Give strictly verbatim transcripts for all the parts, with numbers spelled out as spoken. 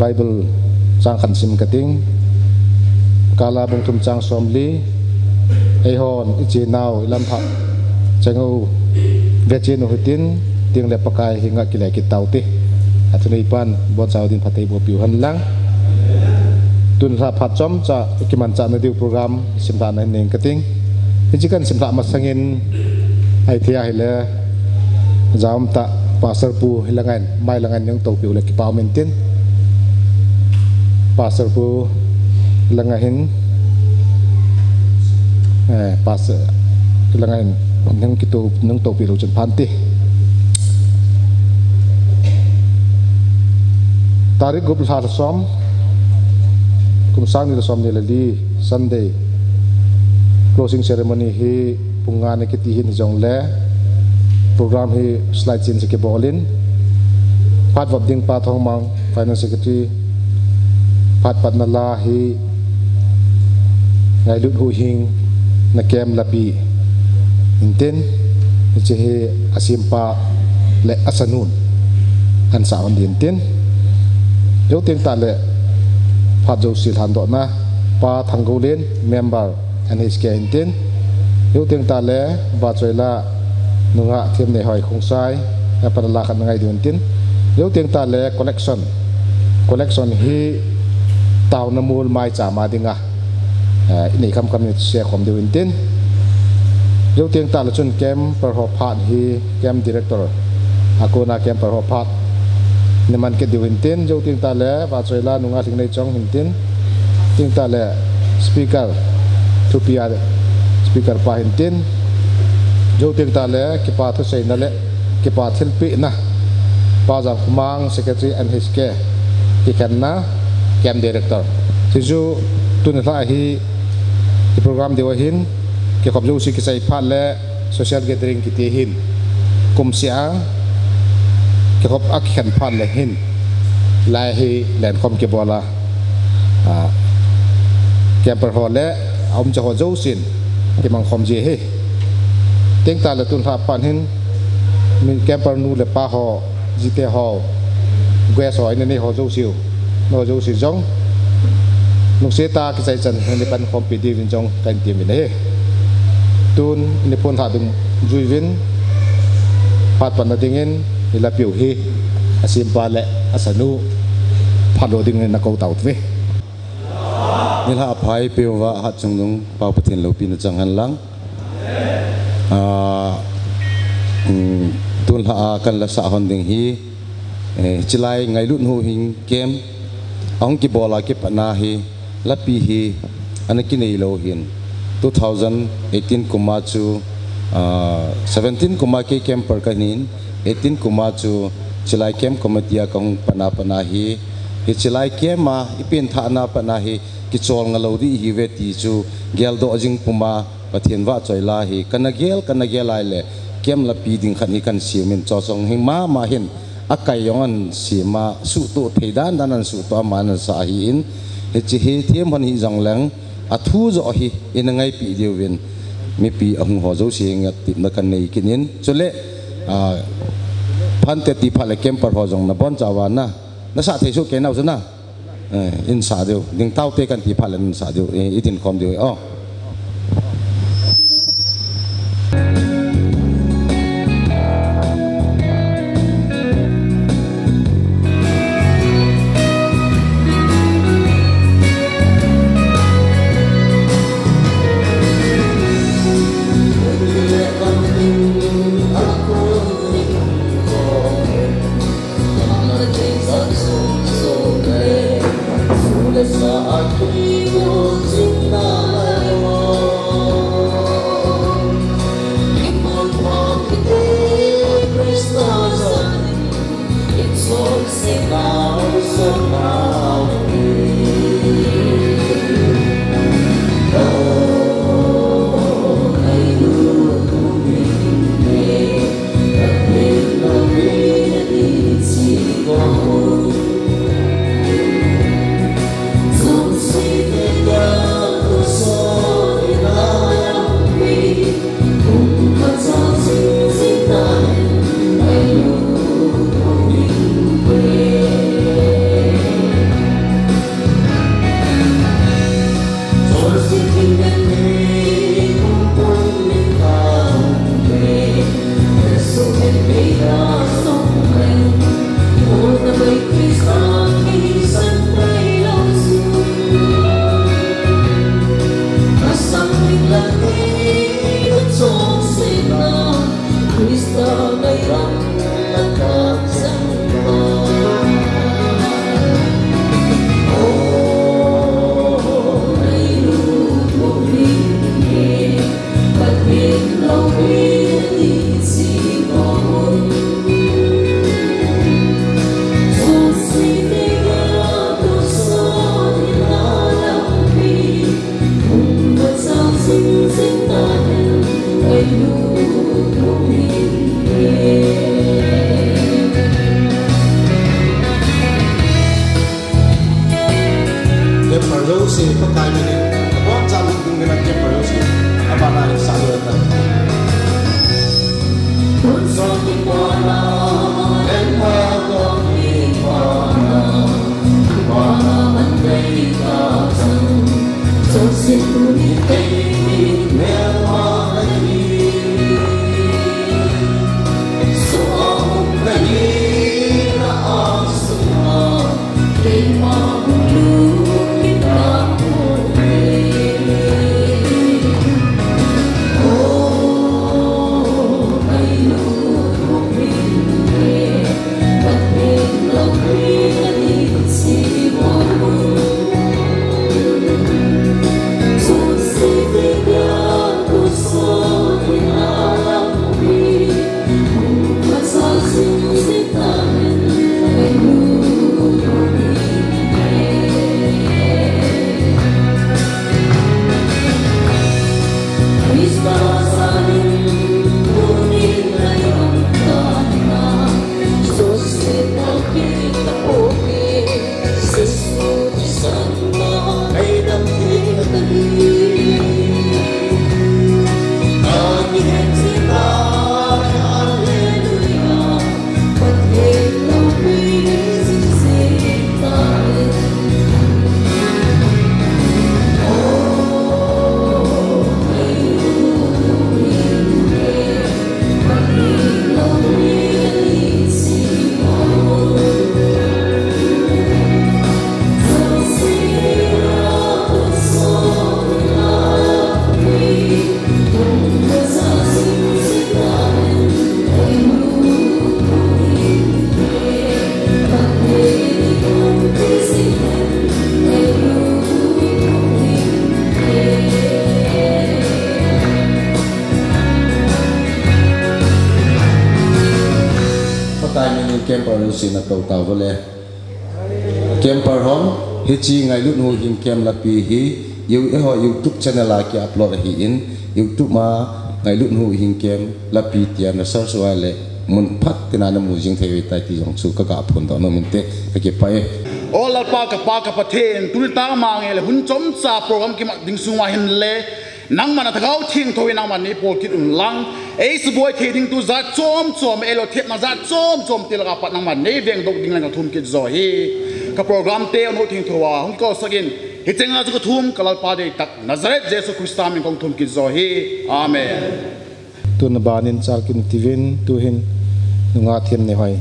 Bible chang khat sim kating. Kala bung thum chang som li. Eihon, iche nau, ilam pha. Chang u, vechen u hitin, ting le Pakai henga kile kit tau te. Athunei pan, bon chau din phatthei boh piu hen lang. Tun lha phat chomcha, kimanchah na diu program, simlha na hin ning kating. Hiche kan simlha masangin, ahi thei ahile, jaum ta, Pastor Pu, hi langa hin, mai langa hin, nang topiu le kipa um intin. Pastor Pu, hi langa hin, eh, Pastor, hi langa hin, nang kito, nang topiu le chun phan ti. Tarik gup lha som, kum sang ni le som ni le li, Sunday. Closing ceremony hi pung nga na kiti hin hijongle, program hi slide change kibol in. Phat vop ding Pa Thongmang, Finance Secretary, phat patna la hi Ngailut Huhhing na camp lapi intin, hiche hi asempa le asanun ahin sa hon din tin. Jou teng tah le phat jouse lhandohna, Pa Thanggoulen, member, N H K intin. Jou teng tah le vahchoi la nungah Themneihoi Khongsai, apat a la khat na ngai diu intin. Jou teng tah le collection, collection hi taona mol maicham a dinga, eh, inei khamkham in share khom diu intin. Jou teng tah le chun camper ho phat hi camp director, akona camper ho phat na man kit diu intin. Jou teng tah le vahchoi la nungah Lhingneichong intin. Teng tah le speaker, thupi a speaker pa intin. Jou teng tah le kipa thuseina le kipa thilpehna, Pa Jangkhomang, Secretary N H K, kikhenna, Camp Director. Chuchu tuni lha hi, hi program diu ahin, kikhop jouse kichai phat le social gathering kiti hin, kum seh a, kikhop a kikhen phat le hin, lai hi lenkhom kibol a, a, camper ho le aumcha ho jousen kimangkhom ji ahi. Teng tah le tun lha phat hin, min camper nu le pa ho, jite ho, guest ho, inei ho jouse u, nao jouse jong, nungse tah a kichai chan hin nei pankhompi diuvin jong kahin temin ahi. Tun, inei pon lha dungjui uvin, phat patna dingin, ilapiu hi, asempa le asanu, phat lo dingin nakou tauve. Nilhah a pha eipeuva Hatchungnung Pa Pathen loupina chang hen lang. Ah, um, tun lha a kan la sah hon ding hi, eh, chulai Ngailut Huhhing camp ahung kibol a kipatna hi, lapi hi ana kinei lou hin. Two thousand eighteen kum a chu, ah, seventeen kum a kei camper kahin, eighteen kum a chu chulai camp committee a kahung patna patna hi, hi chulai camp a ipenthahna patna hi, kicholngah lou ding ihiuve ti chu geldoh jing puma Pathen vahchoi la hi kana gel, kana gel ahile camp lapi ding khat hi kan semin, chulai jong hin mama hin akai jong ahin sem a, suhtoh thei dan dan ahin suhtoh a, aman ahin sah ahin, hiche hi them hon hijong leng athu joh hi ina ngaipi diuvin mipi ahung ho jouse henga tepna kanei kit in. Chule, ah, phante ti phat le camper ho jong nabonchauva na, nasah thei soh kei nau chu na. Eh, in sah diu, ding taute kan ti phat le in sah diu, eh, idin khom diu, oh. Camper ho sina to ta vale. Camper hon, hiche Ngailut Huhhing Camp lapi hi, you, eiho YouTube channel a ki upload ahin, YouTube a Ngailut Huhhing Camp lapi tia na search uva le, mun phat tina na mu jing thei uve tai ti jong chu ka ga phondoh nom inte, ka kipah e. O Lalpa ka Pa ka Pathen, tuni tama nge le hun chomcha program kimat ding sunga hin le, nangman na Thagau Thengtho in nangman nei pol kit un lang. Ei suboi thei ding thu jat chom chom, ei lo thepna jat chom chom te laka pat nangman nei vengdoh ding lang ka thum kit jo hi. Ka program te Thagau Thengtho a hung kosah in, hiche nga chu ka thum ka Lalpa deitak Nazareth Jesu Christa min kong thum kit jo hi. Amen. Tun aban in chal kit uvin, tuhin nungah Themneihoi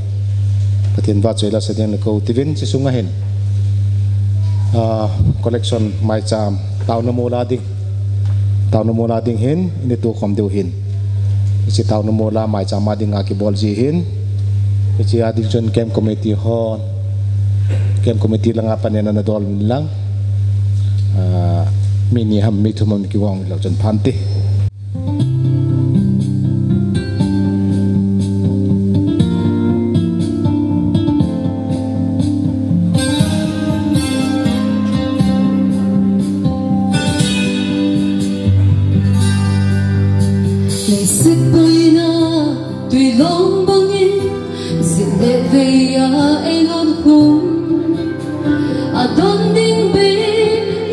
Pathen vahchoi la sa ding na ko uvin, hiche sunga hin, ah, collection maicham, taona mol a ding, taona mol a ding hin, ini tu khom diu hin. Hiche taona mol a maicham a dinga kibol ji hin. Hiche a ding chun camp committee hon, camp committee langa panin ana dol in lang. Ah, mi ni ham, mi thum ham kigong lou chun pha inte. Leiset boina, tui long bangin, jit le vei a ei lon khum. Adon ding bei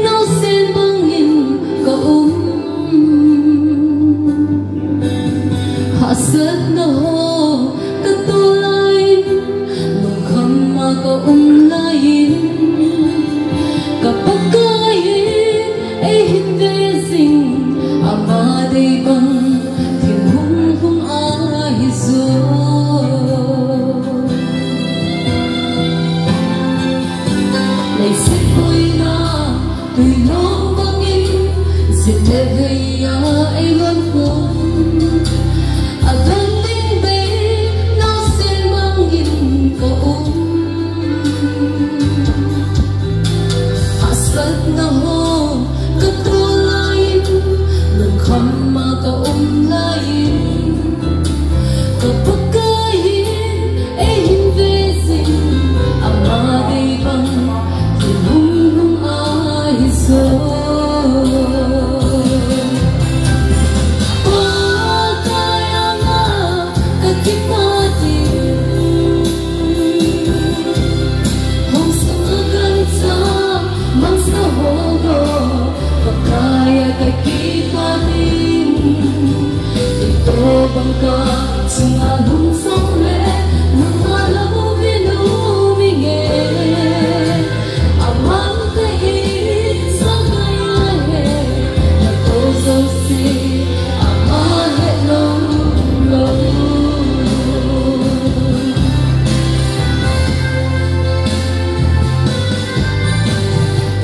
naosen bangin ka um. Hahsatna ho ka tol laiyin, lungkham a ka um laiyin, ka Pakai in ei hin ve jing, ama dei bang thinghung hung ahi jo. Leiset boina, tui long bangin, jit le vei a ei lon khum. Adon ding bei naosen bangin ka um. Hahsatna ho ka tol laiyin, lungkham a ka um laiyin, ka Pakai in ei hin ve jing, ama dei bang thinghung hung ahi jo. Pakai anga ka kipah ding, hung sung a gancha mangsa ho, Pakai a ka kipah ding. Ito bang ka chunga lhung jong le, nangma lam u vin u mi nge. Amang ka hi sa ngai le, na to jouse, ama he lou lou.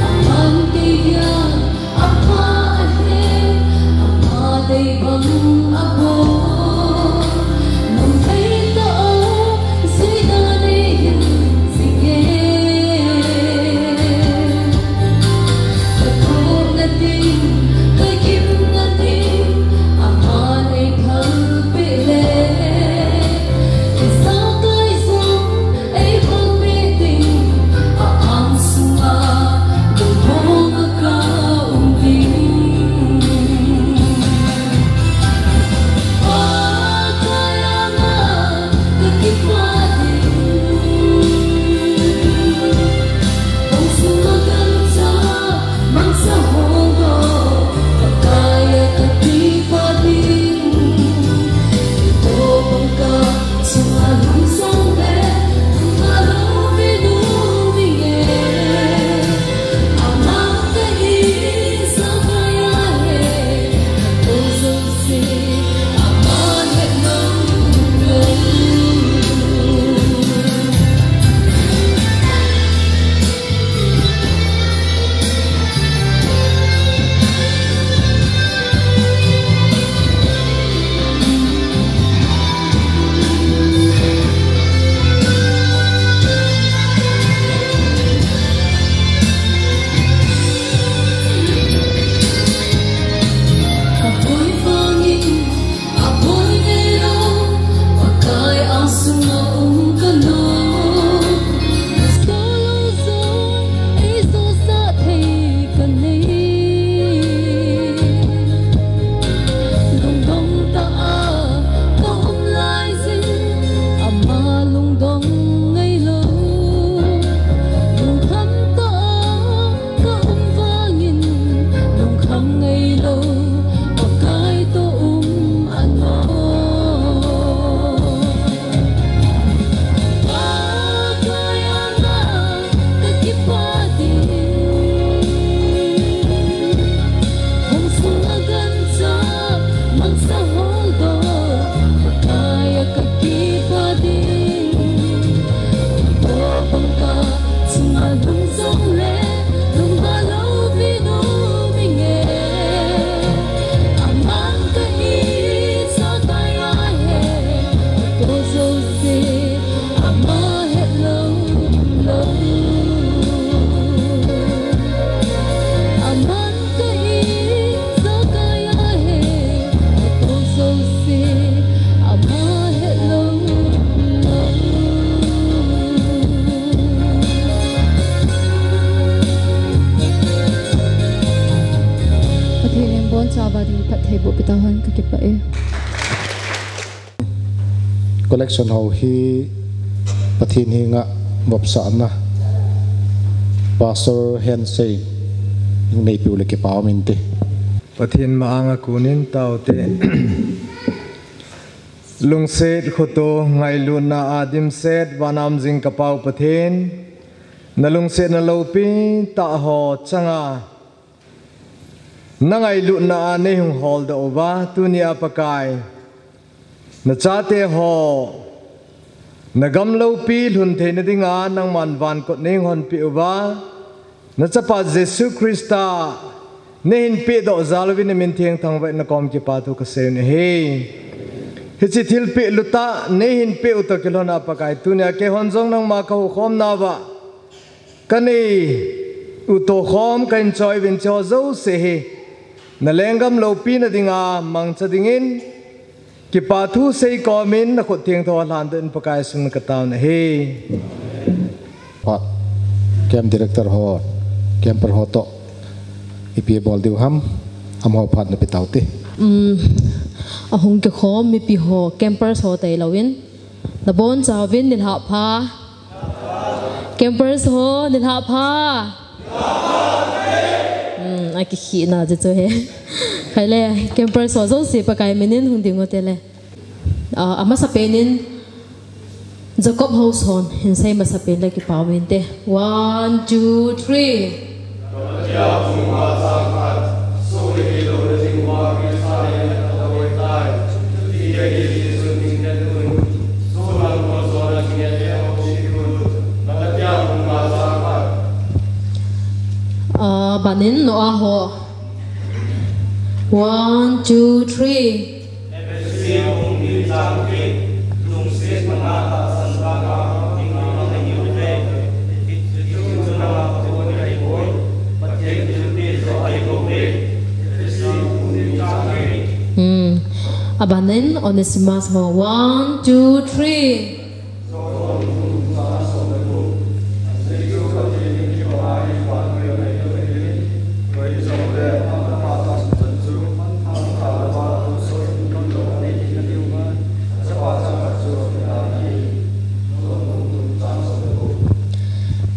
Amang kei a, ama ahe, ama dei bang abol. Phattheiboh peh tauhen, kakipah e. Collection ho hi Pathen henga vopsahna Pastor Hensei in neipeh u le kipa um inte. Pathen ma-anga konin taute. Lungset khoto ngailutna a dimset vana um jing ka Pa-u Pathen, na lungsetna loupi tah ho changa na ngailutna a nei hung holdoh uva, tunia Pakai, na chate ho na gam loupi lhun theina dinga nangman van kot nei hung honpeh uva, na Chapa Jesu Christa nei hin pehdoh jal uvin na min theng thangvah in na kom kipa thu ka sei u ahi. Hiche thilpeh lutah nei hin peh u toh kilhona Pakai, tunia keihon jong nangma ka hukhom nauva ka nei u tokhom ka hin choi uvin, hiche ho jouse hi na lenggam loupina dinga mangcha dingin, kipa thu sei komin na khut thengtho lhandoh in Pakai sung na ka tao u ahi. Pa, camp director ho, camper ho toh ipi bol diu ham, amaho phat na pe taute. Um, ahung kikhom mipi ho, campers ho tailou in, na bonchauvin nilhah pha. Campers ho, nilhah pha. Hmm, akikhihna chu chu he. Khaile, campers ho jouse Pakai minin hung ding u tele. Ah, amasapen in Jacob House hon hin sei masapen le kipa um inte. One, two, three. Ah, abanin Noah ho. One, two, three. Hmm. Abanin Onesimus ho. One, two, three.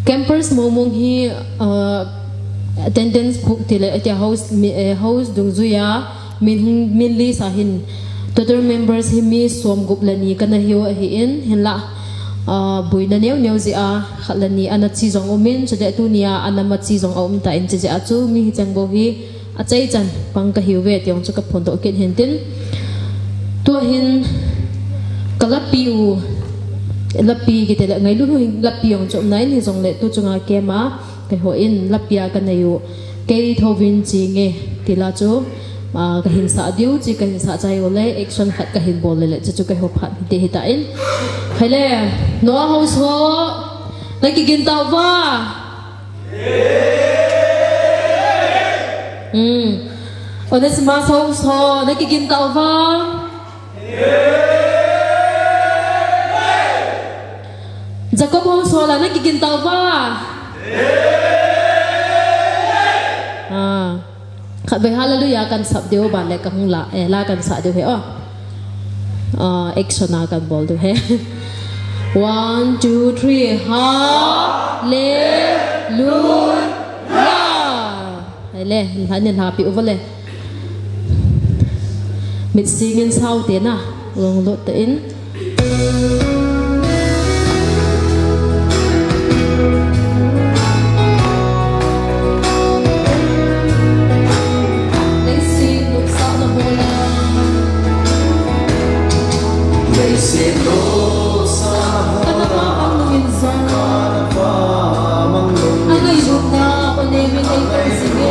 Campers mong mong hi, uh, attendance book tile, ati house, mi, eh, house dungjuia, Min hung, min list a hin, total members hi mi som gup le ni kana hiu ahin, hinlah, ah, boina neo neo jeh a, khat le ni ana chi jong umin, chule tunia ana ma chi jong aum tan, chujeh a chu mi hicheng bou hi achaichan pang kahiuve, ti jong chu kaphondoh kit hintin. Tua hin, ka lapi u, lapi kiti le, ngailut u hin lapi jong chu um nan hijongle, tu chunga camp a, Keiho in lapi a kanei u, kei thouvin ching e, tila chu, ah, kahin sah diu, chi kahin sah chai u le, action khat kahin bol le le, chu chu keiho phat hite hitan. Hile, Noah House ho, na kigin tauva? Hmm. Onesimus House ho, na kigin tauva? Jacob House ho la na kigin tauva? Ah. Khatvei hallelujah kan sap diu ban le kahung la, eh, la kan sah diu he o. Ah, action a kan bol diu he. One, two, three. Hallelujah. Hile, la ni la pi uva le. Mit singin sao te na, long lot te in. Leiset nopsahna bola. Leiset nopsahna bola. Ka napa mang nungin jong. Ka napa mang nungin jong. Angailutna, o ne min ei kan sing e.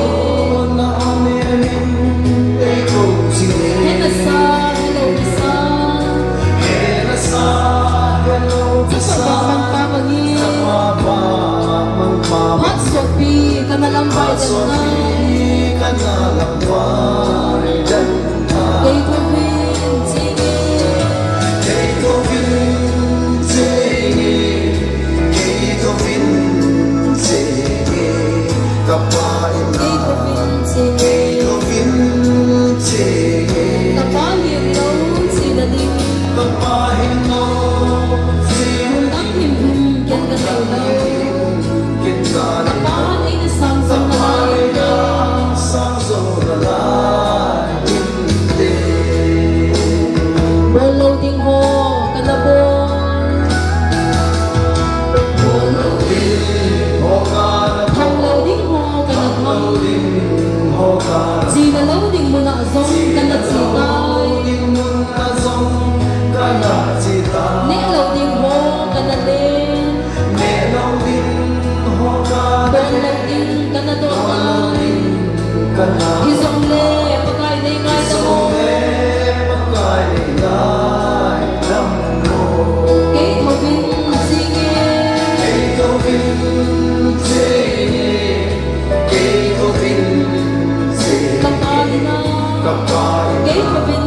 Kei thouvin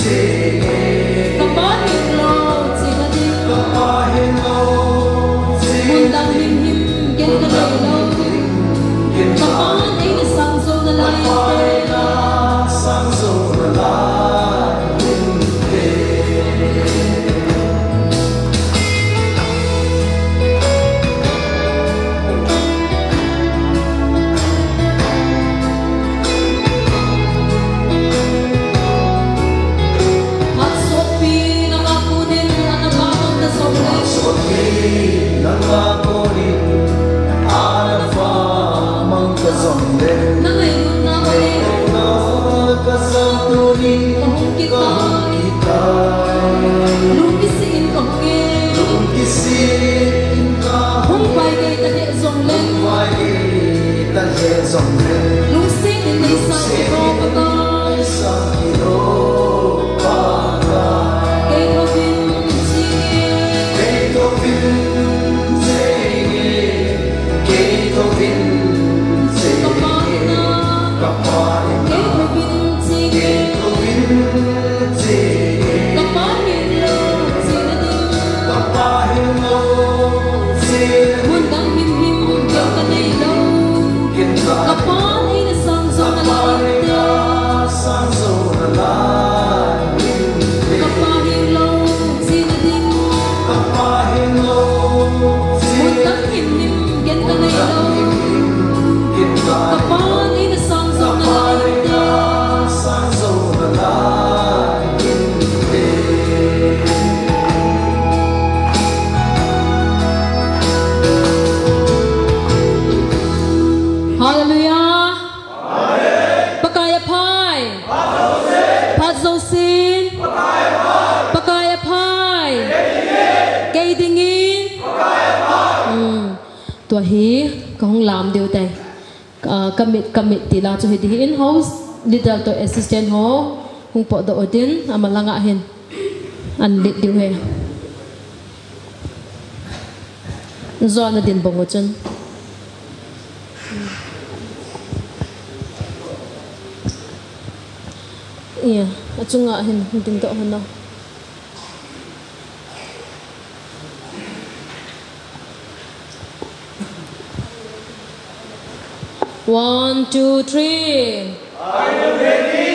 chenge. Kapa hinlou chena ding. Mun dang himhim gel kanei lou. Kapan eina sang jou nalai. Phat sotpi nanga konin ana vah mang kajong le. Phat sotpi nanga konin ana vah mang kajong le. Na ngailutna uva le. Na ngailutna uva le. Kahung kit tai. Lungkisih in kahung e. Lungkisih in kahung e. Hung vai gei taleh jong le. Hung vai gei taleh jong le. Lungset in neisah kit o Pakai. Lungset in neisah kit o Pakai. Kei thouvin chenge. Kei thouvin chenge. Kei thouvin chenge. Kapa hinna. Kapa hinna. Kei thouvin chenge. Kei thouvin chenge. Kapa hinlou chena ding. Kapa hinlou chena ding. Mun dang himhim gel kanei lou. Kapan eina sang jou nalai inte. Kapa hinlou chena ding. Mun dang himhim gel kanei lou. Kapan eina sang jou nalai inte. Hallelujah. Pakai aphai. Phat jousen. Pakai aphai. Kei dingin. Hmm. Tua hi kahung lam diu tai. Ah, commit, commit ti la chu hiti hin house leader toh assistant ho hung potdoh utin, ama langa hin an lead diu ahi. Johan a din bang u chun. Iya, achunga hin dingdoh hon o. One, two, three. Are you ready?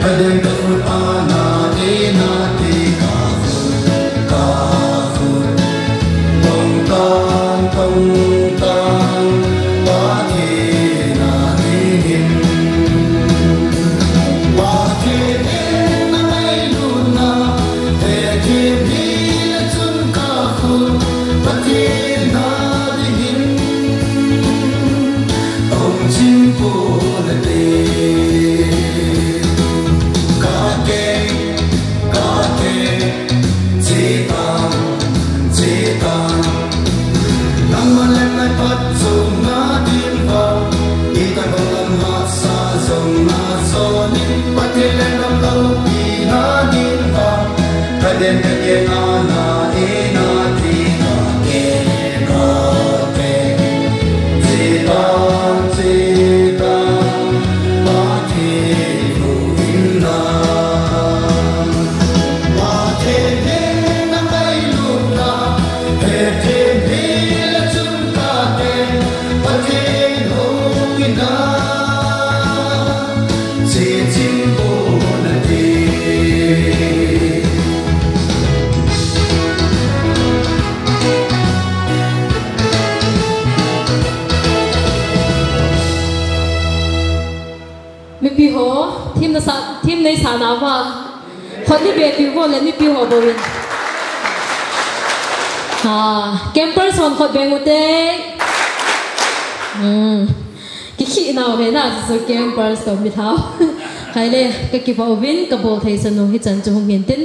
Kadem kakhut ana ena ti kakhut, kakhut. Tong tang, tong tang, Pathen a dingin. Pathen in na ngailutna, he thim hi le chun kakhut, Pathen a dingin. Hung chim pon nate. Kate, kate, chetan, chetan. Nangma le nai phatchom na din vang, itobang lam hahsa jong na jonin, Pathen le nam loupi na din vang. Kadem kagena na ena ti kate, kate. Chetan, chetan, Pathen houin na. Pathen in na ngailutna, he thim hi le chun kate, Pathen houin na. Che chim pon nate. Mipi ho, thim nasa, thim neisa nauva. Khut neibe piu vo le mipi ho bouvin. Ah, campers hon khut beng ute. Hmm. Kikhih nau ve na, so campers toh mi thao. Khaile, kakipah uvin, kabol thei sanu hichan chu hung hin tin,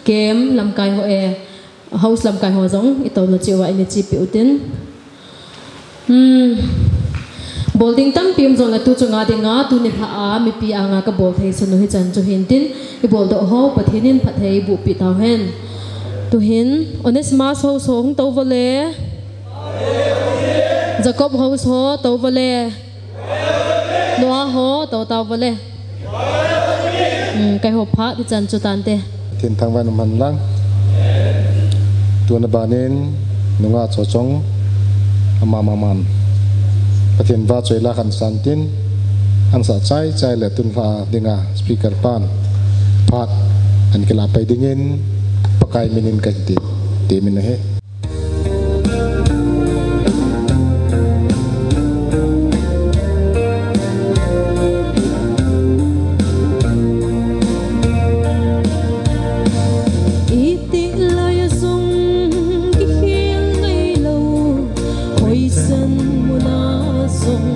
camp lamkai ho e, house lamkai ho jong, itouna cheh uva, ini chepi utin. Hmm. Bol ding tampi um jongle tu chunga dinga, tuni lha a, mipi anga kabol thei sanu hichan chu hin tin, ibol doh ho, Pathen in phatthei boh peh tauhen. Tuhin, Onesimus house ho hung tou vo le. Jacob house ho tou vo le. Noah ho tou tau vo le. Hmm, keiho phat hichan chu tante. Pathen thangvah in umhen lang. Tuna banin nungah Chochong ama maman. Pathen vahchoi la khan san tin. Ansah chai chai le tun lha dinga speaker pan. Phat ahin kilah pai dingin Pakai minin kahin ti. Ti min ahi. Itih laia jong kikhel ngailou, hoisan muna jong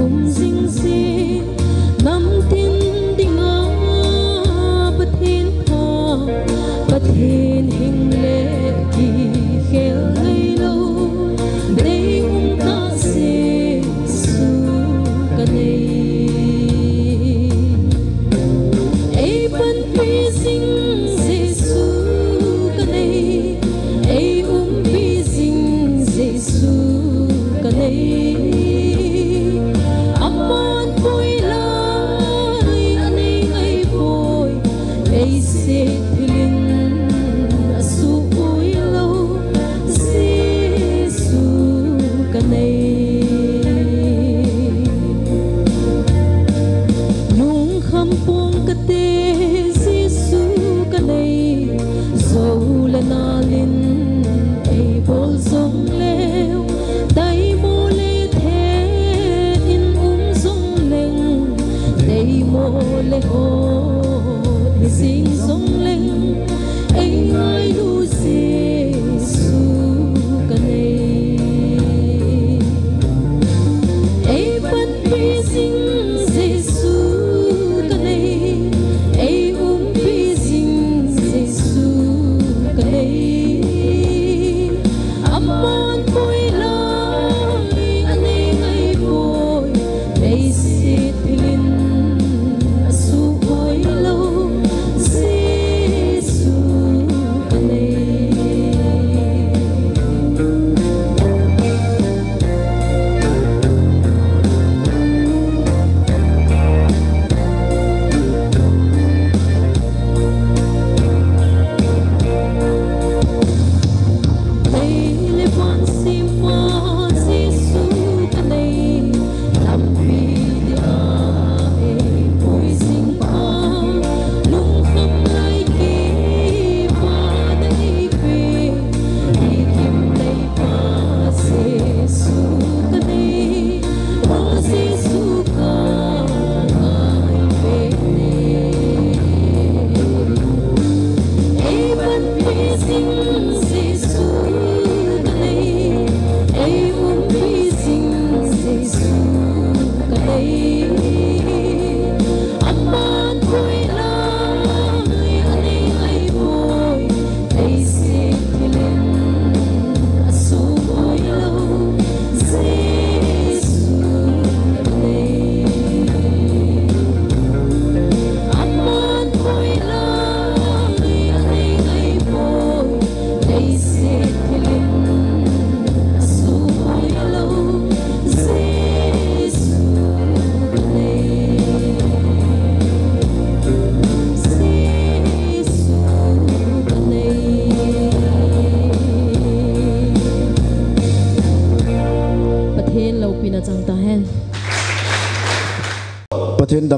um jing jing, namtin dinga Pathen pha, Pathen hing le kikhel ngailou, deium tah Jesu kanei. Eipanpi jing Jesu kanei, eiumpi jing Jesu kanei. Aman poi lai anei ngai poi, leiset thil in asuh poi lou, Jesu kanei. Lungkham pong kate Jesu kanei, jou le nal in eibol jongleu, daimo le thet in um jongleng, deimo le hot hi jing jongleng,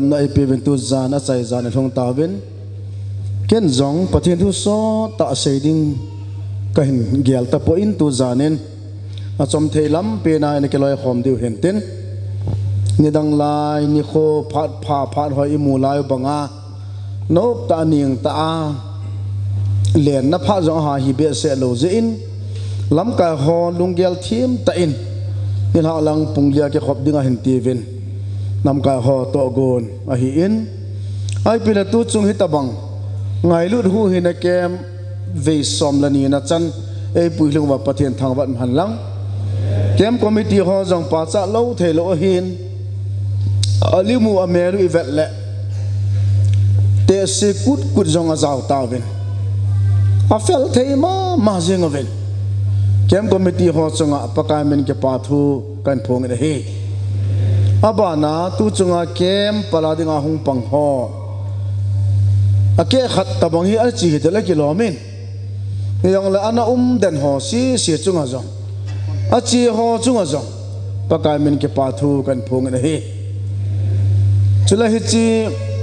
na ipi vin tu jan a chai jan a lhung ta vin. Ken jong Pathen thu sot a sei ding ka hin gel ta poi in tu jan in. A chom thei lam pe na in a kiloi khom diu hin tin. Ni dang lai, ni kho phat pha phat hoi i mu lai u banga. Nop ta ning ta a. Len na phat jong a ha hi be se lo je in. Lamkai ho lunggel thim ta in. Ni hla lang pung lia ke khop ding a hin ti vin. Lamkai ho to gon. Ahi in, ai pi le tu chung hi tabang, ngailut hu hi na kem, vei som la ni na chan, ei pui hlung va Pathen thang vat man lang. Kem committee ho jong pa cha lo thei lo ahin, a limu a melu i vet le, te si kut kut jong a jao ta vin. A fel thei ma, ma jing a vin. Kem committee ho chunga Pakai min ke pa thu, kan phong in ahi. Abana tu chunga kem pala dinga hung pang ho. A ke khat tabang hi a chi hi te le kilom in. Ni jong le ana um den ho si si chunga jong. A chi ho chunga jong. Pakai min ke pa thu kan phong in ahi. Chule hi chi,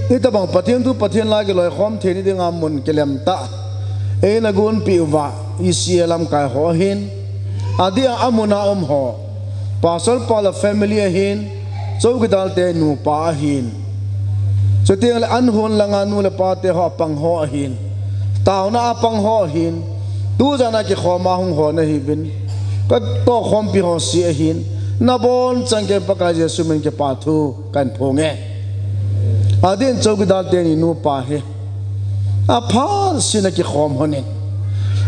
hi tabang Pathen thu Pathen la kiloi khom thei ni dinga mun kilem ta. Ei na gun pi uva, E C A lamkai ho hin. Adia amuna um ho. Pastor pa la family ahin, chowkidar te nupa ahin. Chutiang le an hon langa nu le pa te ho apang ho ahin. Tauna apang ho ahin. Tu jana kikhoma hung ho na hi vin. Ka to khompi ho si ahin. Na bon chang ke Pakai Jesu min ke pa thu kan phong e. Adin chowkidar te ni nupa hi. A pha sin a kikhom honin.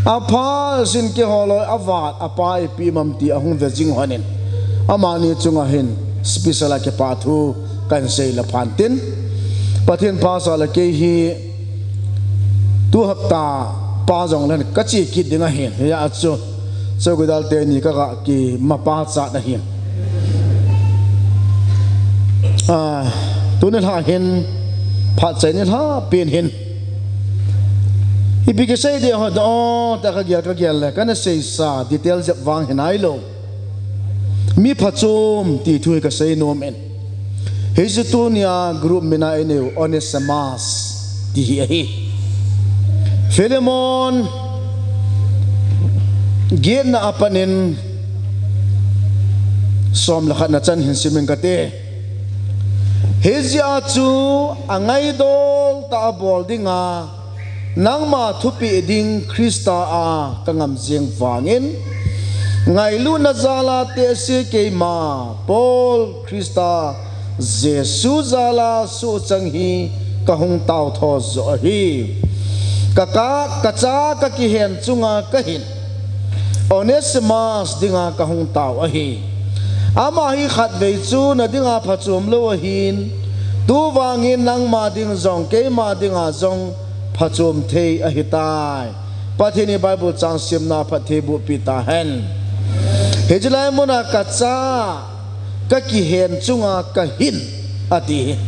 A pha sin ke holoi a vat a pa i pi mam ti a hung ve jing honin. Amani chunga hin special a ke pa thu kan sei la phan tin. Pathen pha sa la ke hi tu hapta pa jong len ka chi kit ding ahin. Ya chu. Chowkidar te ni ka ga ki mapa cha na hin. Ah, tu ni hla hin, phat chai ni hla pen hin. Ipi ke sei de ho do, ta ka gel, ka gel le, ka na sei sa, detail jep vang hin ai lo. Mi phachom ti thu hi ka sei nom in. Hei chu tunia group mina i neu Onesimus ti hi ahi. Philemon getna apanin som le khatna chan hin simin kate. Hijeh a chu a ngaidol ta a bol dinga Nangma thupeh ding Christa a ka ngam jeng vangin, ngailutna jala tehse keima, Paul Christa Jesu jala suhchang hi ka hung tao tho joh ahi. Ka ka, ka cha ka kihen chunga ka hin, Onesimus dinga ka hung tao ahi. Ama hi khatvei chu na dinga phachom lou ahin, tuvangin nangma ding jong, keima dinga jong, phachom thei ahitai. Pathen in Bible chang simna phattheiboh pi tahen. Hiche lai muna ka cha, ka kihen chunga ka hin, ati hi.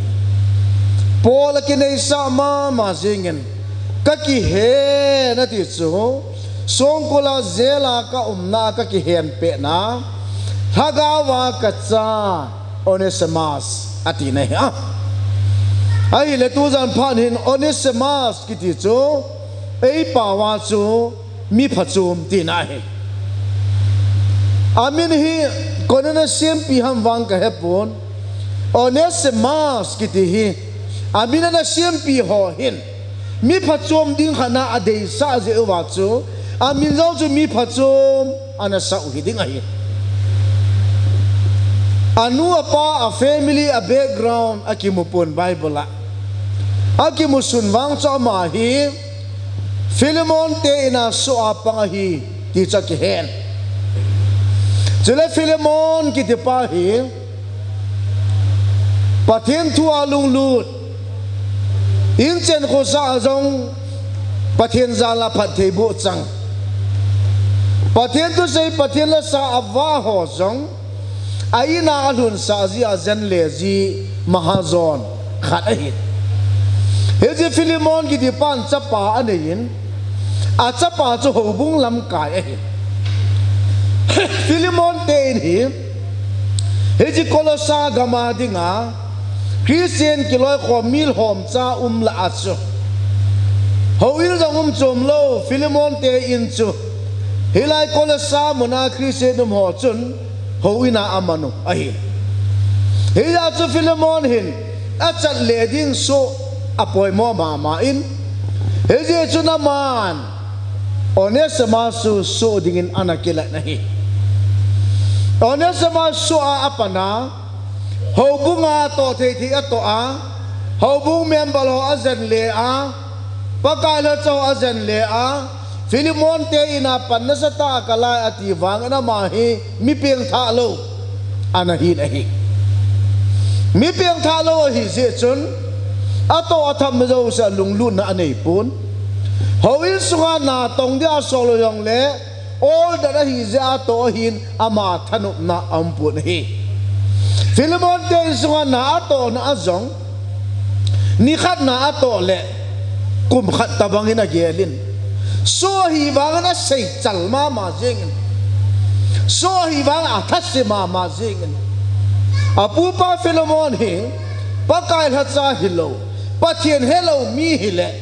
Paul a kineisah mama jingin, ka kihen ati chu, songkul a jail a ka umna ka kihen pehna, lhagao a ka cha, Onesimus, ati na hi a. Ahile tujan phat hin Onesimus kiti chu, ei pao a chu mi phachom tina ahi. Amin hi koi in ana sempi ham vang ka hepon. Onesimus kiti hi, amin ana sempi ho hin mi phachom ding khat na adeisah jeh uva chu, amin jong chu mi phachom ana sah u hiding ahi. Anu apa, a family, a background akimu pon Bible a. Akimu sun vang chu ama hi Philemon te in a soh a pang ahi ti chu akihen. Chule Philemon kiti pa hi Pathen thu a lunglut, inchen khosah a jong Pathen jal a phattheiboh chang, Pathen thusei, Pathen lasa a vah ho jong, a in a alhunsah ji a jen le ji mahajon khat ahi. Hiche Philemon kiti pan chapa anei in, a chapa chu houbung lamkai ahi. Philemon te in hi, hiche Kolosa gam a dinga, Christian kiloikhom milhom cha um lah a chu, houin jong um chom lou Philemon te in chu, hilai Kolosa muna Christian um ho chun houin a amanu ahi. Hijeh chun Philemon hin achat le ding soh apoimo mama in, hijeh chun aman Onesimus chu soh dingin ana kilah ahi. Onesimus soh a apan a, houbung a toh thei thei atoh a, houbung member ho ajen le a, Pakai lhacha ho ajen le a, Philemon te in a pan nasatah a kalai ati vangin ama hi mi pengthah lou ana hin ahi. Mi pengthah lou ahi jeh chun, atoh atham jouse a lunglutna anei pon. Houin sunga natong dia asol lou jongle, order ahi jeh a atoh ahin ama thanopna aum pon ahi. Philemon te in sunga na atohna a jong, nikhat na atoh le, kum khat tobangin agel in. Soh ahi vangin aseichal mama jengin. Soh ahi vangin athase mama jengin. Apupa Philemon hi, Pakai lhacha hilou, Pathen helou mi hile,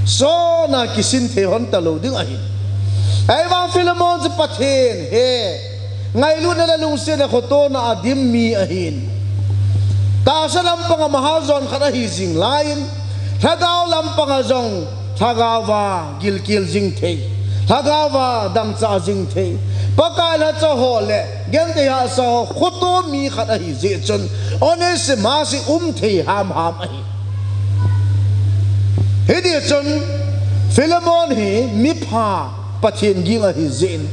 sona kisin thei hon talou ding ahin. Ahivang Philemon chu Pathen he, ngailutna le lungsetna khotona a dim mi ahin. Tahsa lampanga mahajon khat ahi jing laiyin, lhagao lampanga jong lhagaova gilkel jing thei, lhagaova dangchah jing thei, Pakai lhacha ho le genthei hahsa ho khoto mi khat ahi jeh chun, Onesimus hi um thei hamham ahi. Hiti chun Philemon hi mipha, Pathen ging ahi jeh in,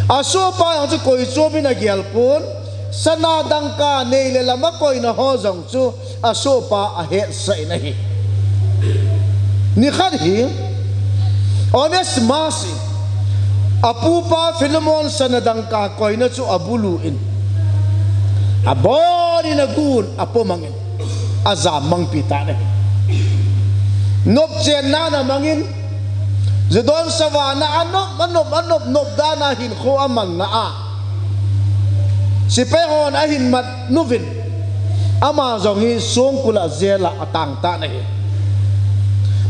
asohpa jong chu koi chomin agel pon, sana dangka nei le lam akoina ho jong chu asohpa ahetsah in ahi. Nikhat hi Onesimus in apupa Philemon sana dangka koina chu abulu in, abonin agun apomangin, ajam mangpi tan ahi. Nopchenna ana mangin, judon savana anop, anop, anop, nop dan a hinkho amanna a, sepai hon ahin mat uvin, ama jong hi songkul a jail a atang tan ahi.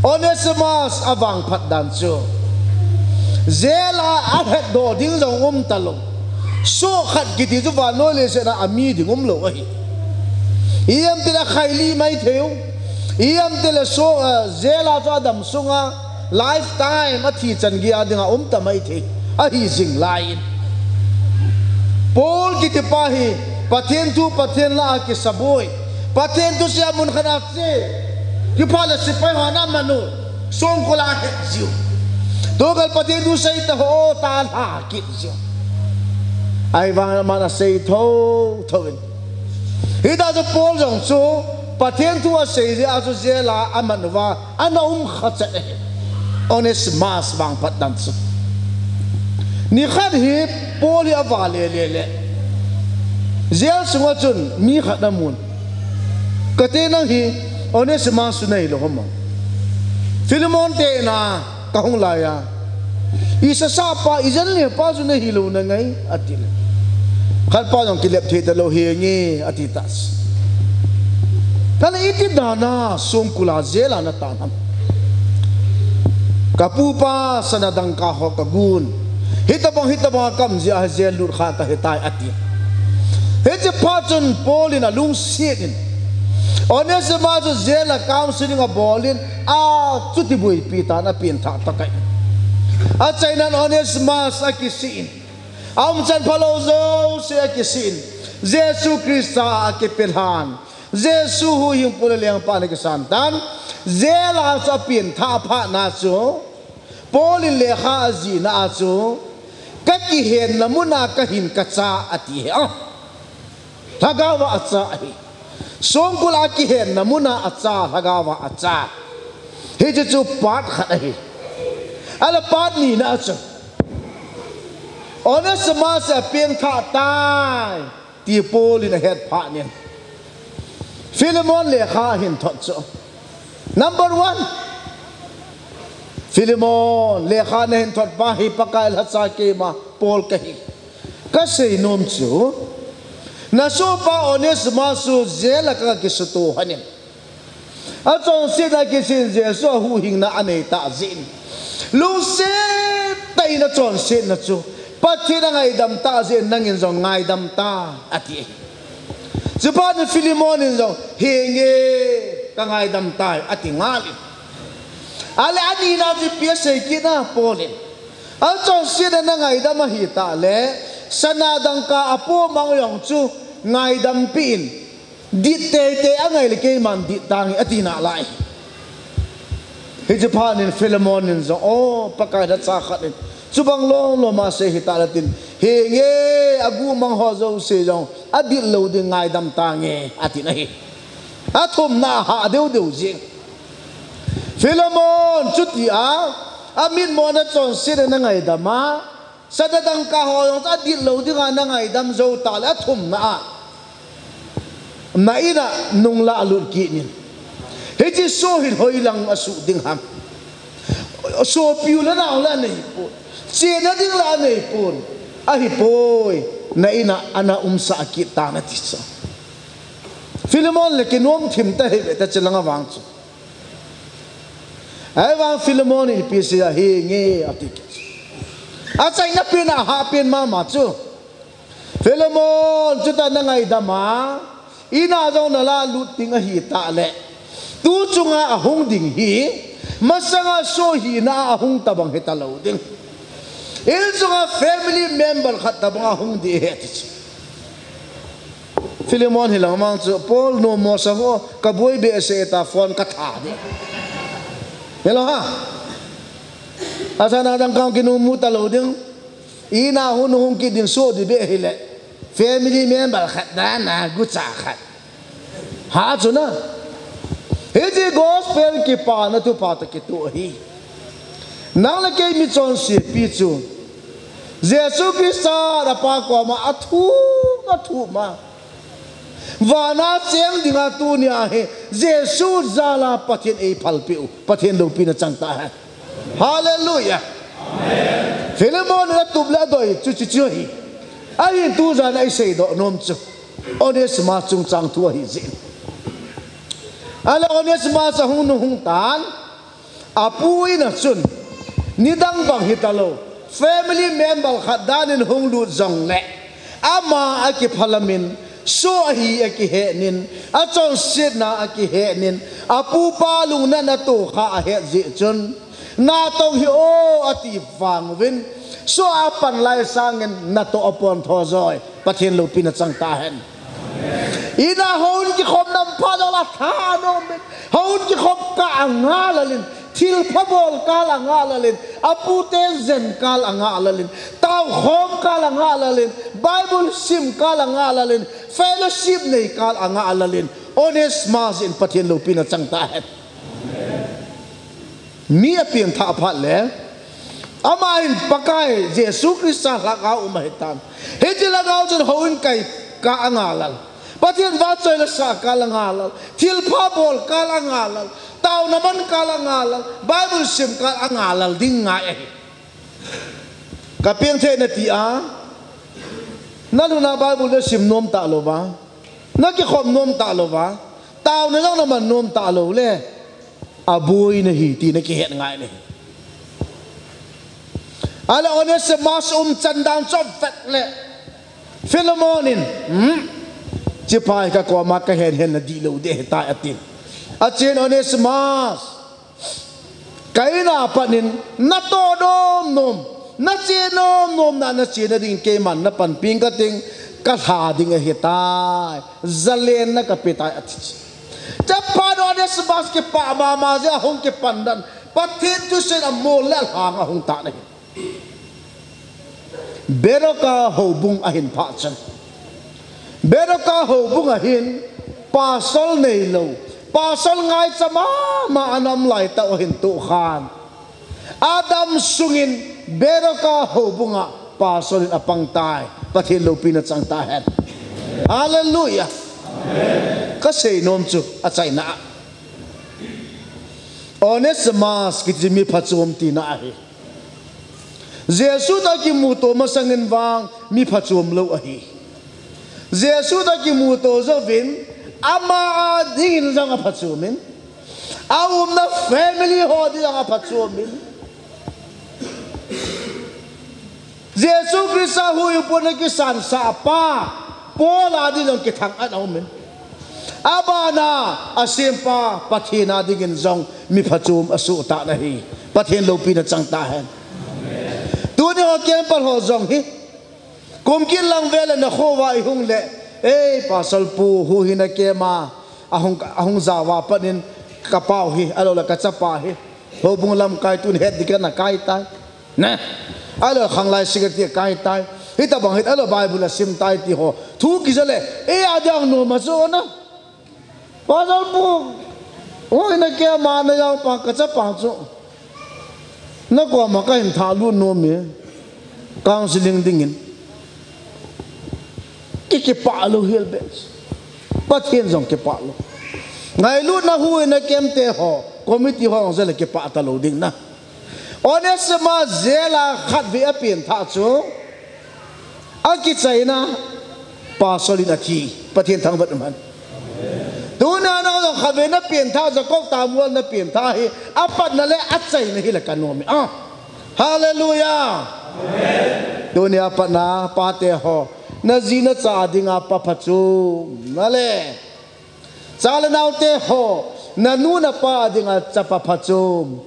Onesimus avangphat dan chu, jail a alhatdoh ding jong um talou. Soh khat kiti chu vannoi leiset a ami ding umlou ahi. Ijemtile akhailih maithei u. Ijemtile soh, eh, jail a chu adam sunga lifetime athi chan geiya dinga um ta maithei ahi jing laiyin, Paul kitipa hi Pathen thu Pathen lah a kisaboi, Pathen thusei a mun khat a che, kiphat le sepai hon amanu, songkul a ahet jiu. Tukal Pathen thu sei ta ho ta lha kit jiu. Ahivangin aman asei thotho in, hita chu Paul jong chu Pathen thu asei jeh a chu jail a aman uva ana um khachat ahi. Onesimus vangphat dan chu, nikhat hi Paul hi avale le le, jail sunga chun mi khat amun, kati, nang hi Onesimus chu nahilou ham? Philemon te in a kahung laiya, isasahpa, ijenlepa chu nahilou nangai, atile, khatpa jong kilep thei talou, henge, ati tah. Kale iti dan a songkul a jail a natan ham? Kapupa sana dangka ho kagun, hitobang hitobang a kaum jeh a jail lut kha kahitai, ati. Hiche phat chun Paul in alungset in, Onesimus chu jail a counseling abol in, achuti boipi tan, apenthah tah in. Achainan Onesimus akisih in, aumchan phalou jouse akisih in, Jesu Christa a akipelhan, Jesu huhhingpu le lengpa in akisan tan. Jail a chu apenthah phat na chu, Paul in lekha ajihna a chu, kakihenna mun a kahin kacha, ati hi. Lhagao a acha ahi. Songkul a kihenna mun a acha, lhagao a acha. Hiche chu part khat ahi. Ahile part ni na chu, Onesimus hi apengthah tai ti Paul in ahet phat in, Philemon lekha ahin thot chu, number one, Philemon, lekha nahin thot pa hi Pakai lhacha keima Paul kahi. Kasei nom chu, Nasohpa Onesimus chu jail a kakisuto lhonin, achonsetna kichen Jesu a huhhingna anei tah jeh in, lungset tah in achonsetna chu, Pathen in angaidam tah jeh in nangin jong ngaidam tan, ati ahi. Chuphat in Philemon in jong, henge, kangaidam tai, ati ngal in. Ale anina chu ipi asei kit em, Paul in, achonsetna nangaidam ahitah le, sana dangka apo mang jong chu ngaidam peh in, dit teitei angai le keiman dit tange, ati nalai. Hiche phat in Philemon in jong, o, Pakai nacha khat in chubang lom lom asei ahitah le tin, henge, agu mang ho jouse jong adit lou ding ngaidam tange, atin ahi. Athumna ahah deu deu jing. Philemon, chutia amitmo in achonsetna nangaidam a, sana dangka ho jong adit lou dinga nangaidam jou tah le, athumna a, na in a nung lalut kit in. Hiche soh hin hoilang asuh ding ham? Sopi u le nao le aneipon, chena ding le aneipon, ahipoi, na in a ana umsah kit tan, ati chu. Philemon le kinom thim ta ahi ve ta, chulang avang chu. Ahivang Philemon in ipi asei a, henge, ati kit chu. Achaina pen a ahah pen mama chu. Philemon, chutia nangaidam a, in a jong nalalut ding ahitah le, tu chunga ahung ding hi masanga soh hina a ahung tabang hita lou ding. In chunga family member khat tabang ahung ding ahi, ati chu. Philemon hilang mang chu, Paul, nommo sang o, kaboi behseh ta, phone katha ding. Hello ha. Asana dangka kinom mu ta lou ding. In a hung hung kit ding, soh ding beh hile, family member khat dan a gucha khat. Ha chu na. Hiche gospel kipana thupha toh kitoh ahi. Nang le kei michonsepi chu Jesu Christa in apa koma athum, athum a, vana cheng dinga tunia hi Jesu jal a Pathen eiphalpeh u, Pathen loupina chang tahen. Hallelujah. Philemon in atup le adoi chu, chu, chu ahi. Ahin tujan a iseidoh nom chu Onesimus chungchang thu ahi jeh in. Ale Onesimus ahung nung hung tan, apu in a chun, nidang bang hita lou, family member khat dan in hung lut jongle, ama akiphalam in, soh ahi akihet in, achonsetna akihet in, apu apa lungna natoh kha ahet jeh chun, natong hih o ati vang uvin, soh a pan lai sangin natoh apontho joi. Pathen loupina chang tahen. In a houin kikhop nam pha jong la tha anom in, houin kikhop kah a ngalal in, thilpha bol kal a ngalal in, apu ten jen kal a ngalal in, taokhom kal a ngalal in, Bible sim kal a ngalal in, fellowship nei kal a ngalal in, Onesimus in Pathen loupina chang tahen. Mi apeng thah phat le, ama hin Pakai Jesu Christa lhagao um ahitan. Hiche lhagao chun houin kai kah a ngalal, Pathen vahchoi le sah kal a ngalal, thilpha bol kal a ngalal, taona man kal a ngalal, Bible sim kal a ngalal ding ngai ahi. Kapeng thei nati a, nalhun a Bible nasim nom talou va, nakikhop nom talou va, taona jong naman nom talou le, aboi nahi ti nakihet ngai nahi. Ale Onesimus umchan dan chu avet le, Philemon in, hmm, hichepa hi kakoma kahen hen na dihlou ding ahitai, atin. Achen, Onesimus, ka in a pat in natoh nom nom, nache nom nom na, nachena ding keiman napanpi inge kating, kalha ding ahitai, jalenna kapetai, ati. Chapang Onesimus kipah mama jeh a hung kipan dan, Pathen thuseina amol le alhang ahung tan ahi. Beroka houbung ahin phah chun, Beroka houbung a hin pastor neilou, pastor ngaicha mama ana um lai tah u ahin tohkhan, adam sungin Beroka houbung a pastor in apang tai. Pathen loupina chang tahen. Hallelujah. Kasei nom chu achaina a, Onesimus kiti mi phachom tina ahi. Jesu toh akimuto masangin vang mi phachom lou ahi. Jesu toh kimuto jouvin, ama a dingin jong aphachom in, aumna family ho ding jong aphachom in. Jesu Christa huhhingpu a kisansah pa Paul a ding jong kithang-at aum in. Abana asempa Pathen a dingin jong mi phachom asuhtan ahi. Pathen loupina chang tahen. Tuni ho camper ho jong hi, kum kit lang vel a nakho uva ihung le, "Ei, Pastor pu, huhhingna camp a ahung, ahung jao a pat in kapau hi, ahilou le kachapa hi, houbung lamkai tun het ding kana kai tai. Ne? Ahilou le khanglai secretary kai tai. Hitabang hit, ahilou le Bible asim tai," ti ho thu kija le, ei a ding nom ajo na. Pastor pu, huhhingna camp a najao pa kachapa chu nakoma kahin thalut nom e, counseling dingin. Ki, kipah lou hel beh. Pathen jong kipah lou. Ngailutna huhhingna camp te ho, committee ho jong jale kipah talou ding na. Onesimus jail a khatvei apenthah chu, akichaina Pastor in athi. Pathen thangvah in umhen. Tuna nang jong khatvei napenthah, Jacob Tamual napenthah hi, apatna le achaina hi le kanom e. Ah. Hallelujah. Tuni apatna pate ho, naji nacha dinga pa phachom. Nale. Cha le naote ho, nanu napa dinga chapa phachom.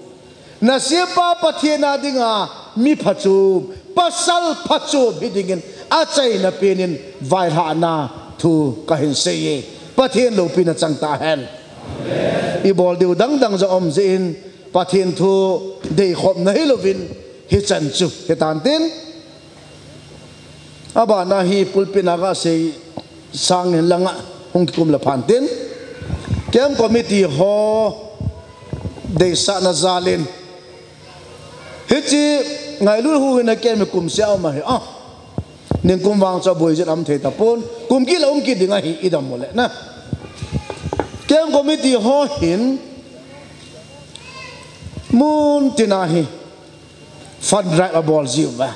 Nasempa Pathen a dinga mi phachom, pasal phachom hi dingin achaina penin vailhahna thu kahin sei e. Pathen loupina chang tahen. Ibol diu dangdang jong um jeh in, Pathen thu deikhopna hilouvin hichan chu hitan tin. Abana hi pulpit a kasei sangin langa hung kikum le phan tin, camp committee ho deisahna jal in, hiche Ngailut huhhingna camp hi kum seh a um ahi. Ah, ningkum vang chu aboi jin um thei tapon, kum kit le um kit ding ahi, idam u le na. Camp committee ho hin mun tina hi fund drive abol jiuve.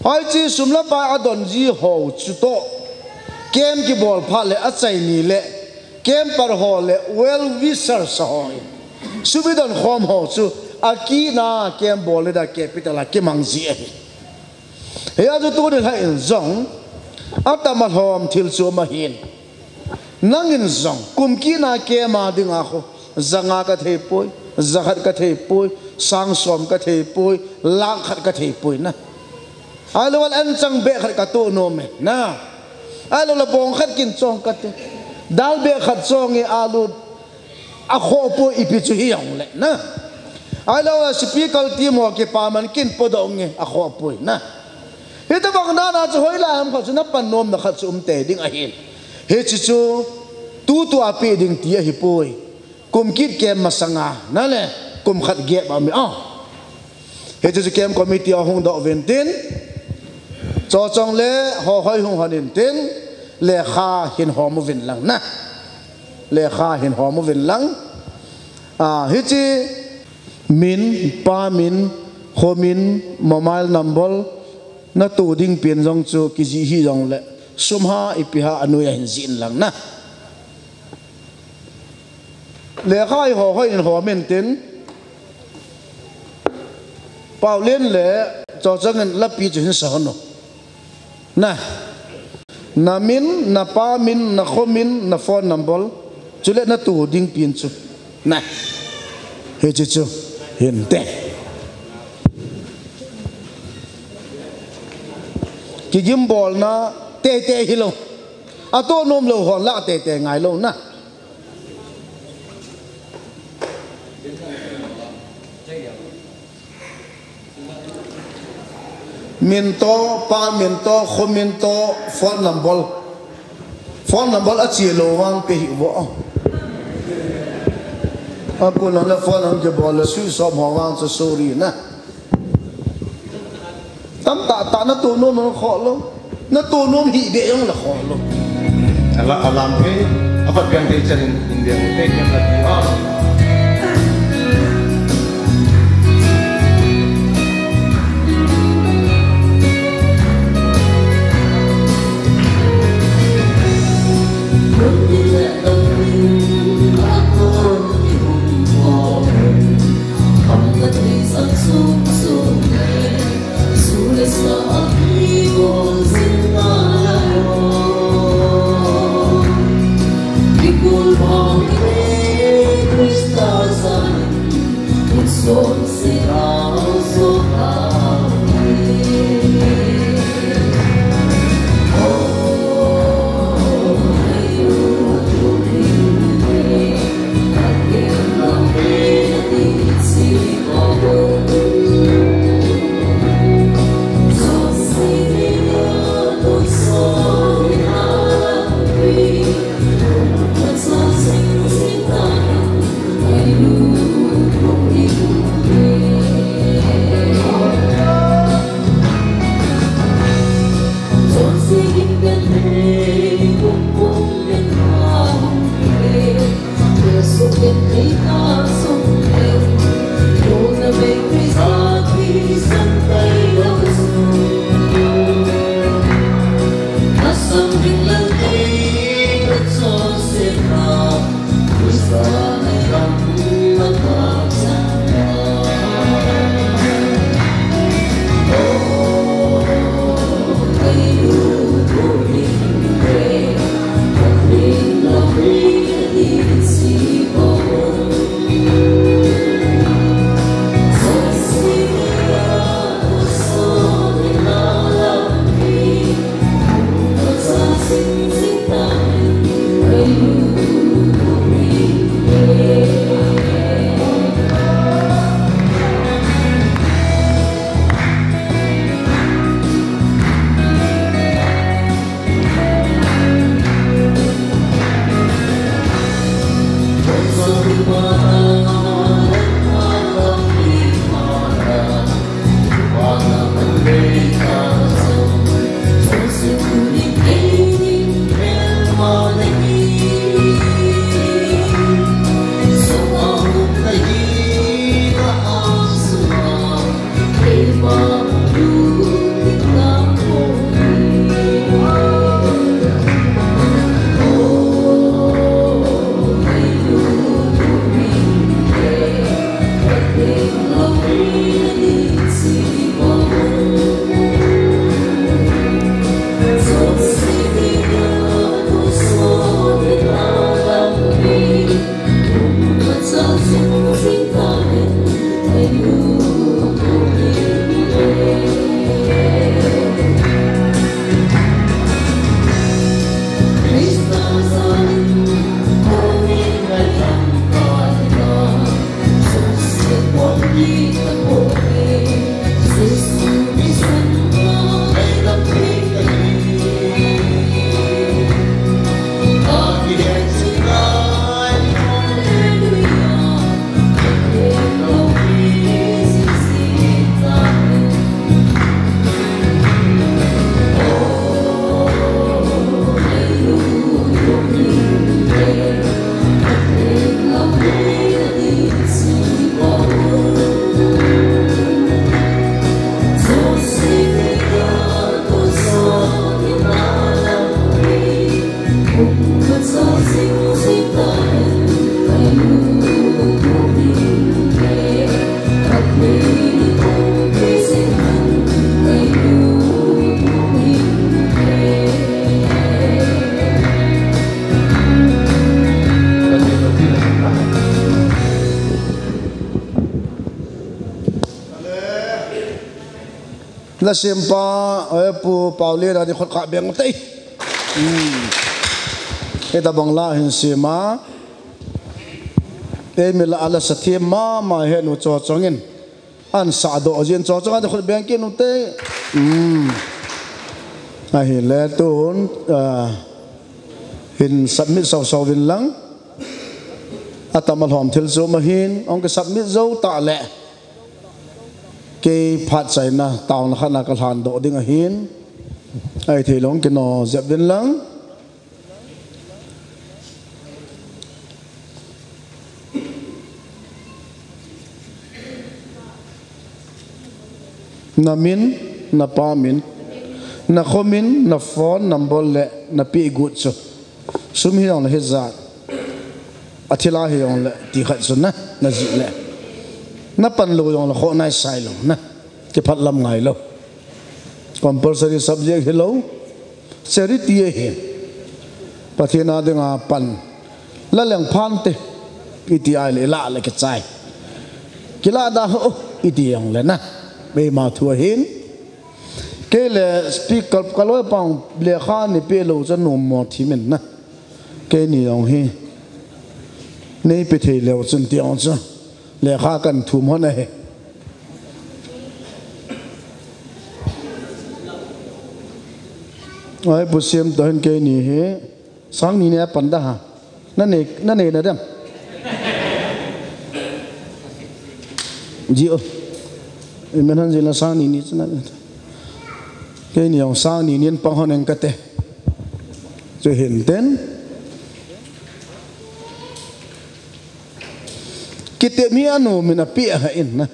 Hoiche sum le pai adon ji ho chutoh, camp kibol phat le achaini le camper ho le well wishers ho in sum idon khom ho chu akitna camp bol le da capital a kimang ji ahi. Hia chu tuni lhah in jong atam alhom thil chu um ahin. Nangin jong kum kit a camp a dinga khu, ja nga kathei poi, ja khat kathei poi, sang som kathei poi, lakh khat kathei poi na. Ahilou le anchang beh khat katoh nom e na. Ahilou le bong khat kin chong kate. Dal beh khat chong e alu akhoh poi ipi chu hijong le na. Ahilou le speaker team ho kipaman kin podoh nge akhoh poi na. Hitabang dan a chu hoilai ham khat chu napan nomna khat chu um tei ding ahin. Hiche chu tutua peh ding ti ahipoi. Kum kit camp masanga, nale, kum khat gap a um e. Hiche chu camp committee a hung doh uvin tin, Chochong le Hohoi hung hon in tin, lekha hin hom uvin lang na. Lekha hin hom uvin lang. Ah, hiche min, pa min, kho min, mobile number, natoh ding pen jong chu kijih hih jong le, sum ham ipi ham anoi a hin jih in lang na. Lekha hi Hohoi in hom in tin, Paolen le Chochong in lapi chu hin sa hon u. Na, na min, na pa min, na kho min, na phone number, chule natoh ding pen chu. Na, hiche chu hinte. Kigimbolna teitei hilou. Atoh nom lou hon la teitei ngailou na. Min toh, pa min toh, kho min toh, phone number. Phone number ache lou vang pe hih vo. Akon le phone hung kibol le switch off ho vang chu sorry na. Tamtah tah natoh nom khoh lou. Natoh nom hih beh jong le khoh lou. Ala, alam thei, apat piang thei chan in India thei piang la ti ha. Nasempa, eh, Pu Pauli, na di khut kha beng tei. Hmm. Hitabang la hin sema. Eimi la ala sa thi mama he nu cho chongin. An sa do jin cho chong a di khut beng kit u te. Hmm. Ahile tun, ah, hin submit sau sau vin lang. Atam alhom thil chu ma hin, ong ki submit zo ta le. Kei phat chaina, taona khat na ka lhan doh ding ahin. Ai thei lou kino jep din lang. Na min, na pa min, na kho min, na phone number le na pi gut chu. Sum hi jong le hi jat. A thil a hi jong le ti khat chu na, na ji le. Na pan lou jong le kho nai sai lou na. Ti phat lam ngai lou. Compulsory subject hi lou. Charity hi. Pathen a dinga pan. La leng phan te. Iti ai le la le ke chai. Kila da ho, iti jong le na. Mei ma thu ahin. Kei le speaker ka loi pang lekha nei pe lou chu nom mo thi min na. Keini jong hi. Nei pe thei leu chun ti jong chu. Lekha kan thum hon ahi. Ai, Pu Siam toh hin keini hi. Sang ni nei a pan da ha. Na nei, na nei na dem. Ji o. Amen han ji na sang ni ni chu na. Keini jong sang ni ni in pang hon eng kate. Chu hin ten. Kiti mi anu mi na pi a ha in na.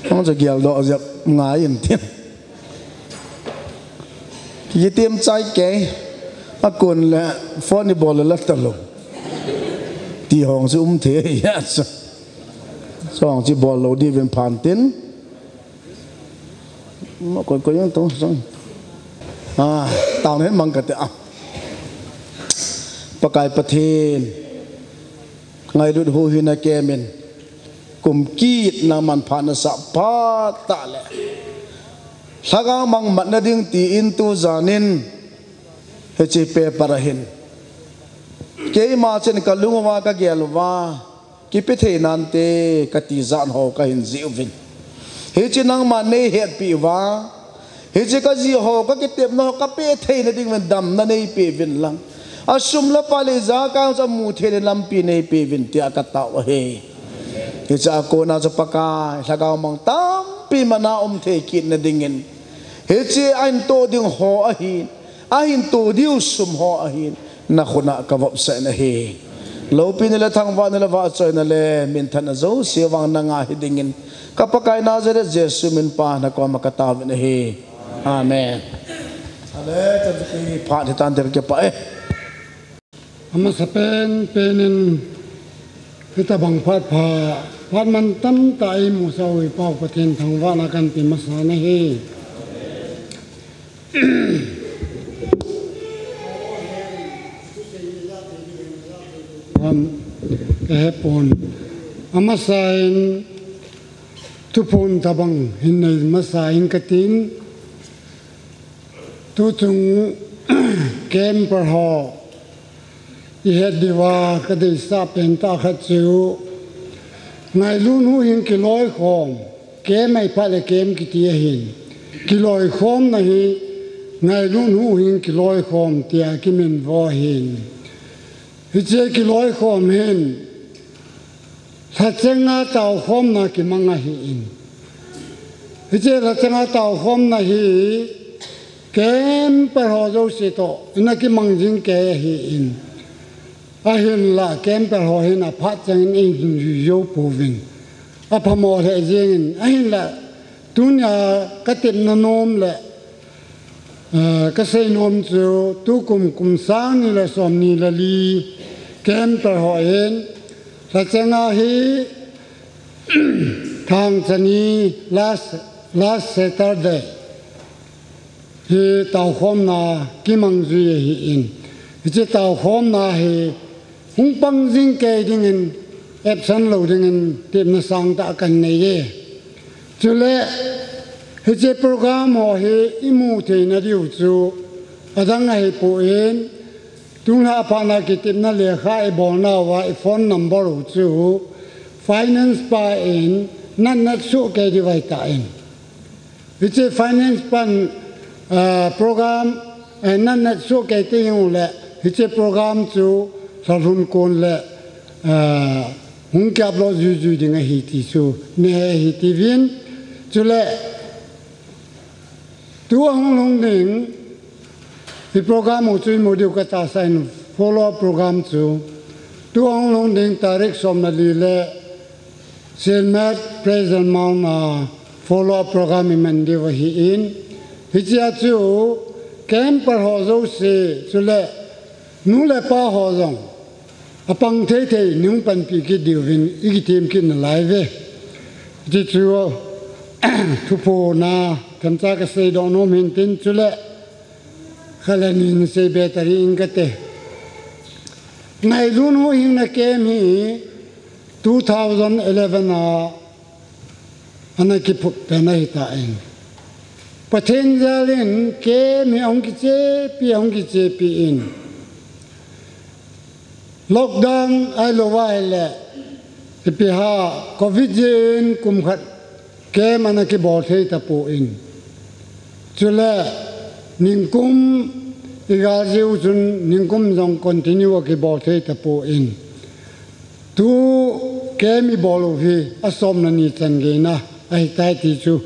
Hong chu geldoh jep ngai in tin. Kitim chai kei. Akon le phone ibol le la talou. Ti hong chu um thei ahi chu. Chu hong chu bol lou diuvin phan tin. Ma koi koi jong tong sang. Ah, tao nei mang kate a. Pakai Pathen. Ngailut huhhingna kemin, kum kit nangman phat nasah phat tah le lhagao mang matna ding tin tujan in hiche paper ahin keima chun kalung uva kagel uva kipe thei nante kati jan ho kahin jih uvin. Hiche nangman nei hetpi uva, hiche kajih ho, kakitepna ho, kape theina ding uvin damna neipe uvin lang. Asum le pai le ijakai chu amu theina lampi neipe uvin tia katao ahi. Hiche a kona chu Pakai, lhagao mang tampi mana um thei kitna dingin. Hiche ahin toh ding ho ahin, ahin toh diu sum ho ahin, nakhut a kavopsah in ahi. Loupina le thangvahna le vahchoina le minthanna jouse vang nanga hi dingin, ka Pakai Nazareth Jesu min pa nakoma kataovin ahi. Amen. Ale, chan chu kipah hitante, kakipah e. Amasapen penin, hitabang phat pha, phat mantam tah eimusah u hi Pau Pathen thangvahna kahin pe masa nahi. Ham, kahe pon. Amasan, thuphon tabang hin nei masa in katin. Tuchung camper ho ihet diuva kadeisah pen tah khat chu, ngailun huhhing kiloikhom, camp ahiphat le camp kiti ahin, kiloikhomna hi ngailun huhhing kiloikhom tia kiminvo ahin. Hiche kiloikhom hin lhachenga taokhomna kimang ahin. Hiche lhachenga taokhomna hi camper ho jouse toh ina kimang jing kei ahin. Ahinla camper ho hin aphat chengin eihin jui jou pouvin, aphamo lheh jengin, ahinla tunia katepna nom le, eh, kasei nom chu tukum kum sang ni le som ni le li camper hon lhachenga hi Thangcha ni last, last Saturday hi taokhomna kimang jui ahin. Hiche taokhomna hi hung pang jing kei dingin, absent lou dingin tepna sangtah kahin nei e. Chule hiche program ho hi imu theina diu chu adang ahipon, tunglhah phatna kitepna lekha ibolnauva iphone number u chu finance pa in natna soh kei diu ahitan. Hiche finance pan, ah, program, eh, natna soh kei teng uleh, hiche program chu lhalhun kon le, ah, hung kiupload juijui ding ahi ti chu nei ahi tiuvin. Chule tua hung lhung ding, hi program u chu imu diu katahsan, follow up program chu. Tua hung lhung ding tarik som le li le Silmet Present Mount a follow up program iman diu ahin. Hichea chu camper ho jouse, chule nu le pa ho jong apang thei thei in hung panpi kit diuvin ikitem kit nalai uve. Hiche chu thuphon a themcha kasei doh nom hintin, chule khat le ni sei be tading kate. Ngailun huhhingna camp hi Two thousand eleven a ana kiphut pen ahitan, Pathen jalin camp hi ahung kichepi, ahung kichepi in, lockdown ahilouva ahile, ipi ham, covid jeh in kum khat camp ana kibol thei tapon, chule ningkum igal jiu chun ningkum jong continue akibol thei tapon, tu camp ibol u hi asom le ni chan geina ahitai ti chu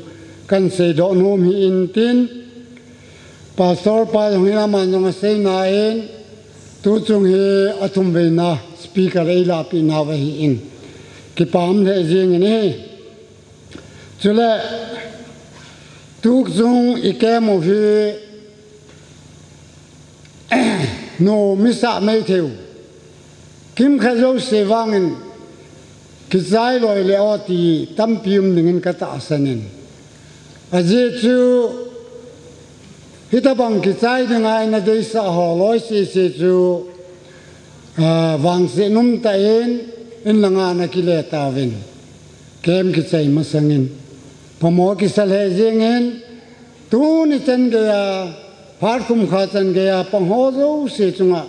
kahin seidoh nom hi intin, Pastor pa jong hin aman jong aseina in, tuchung hi athum veina speaker eilahpeh nau ahin, kipah lheh jengin ahi. Chule tuchung i camp u hi nom isah mai thei u, kimkhat jouse vangin kichai loi le o ti tampi um dingin katahsan in, ajeh chu hitobang kichai dinga ina deisah ho loi sese chu, a, vangset umtah in, in langa ana kile tauvin, camp kichai masangin phamo kisa lheh jengin, tuni chan geiya, phat kum khat chan geiya pang ho jouse chunga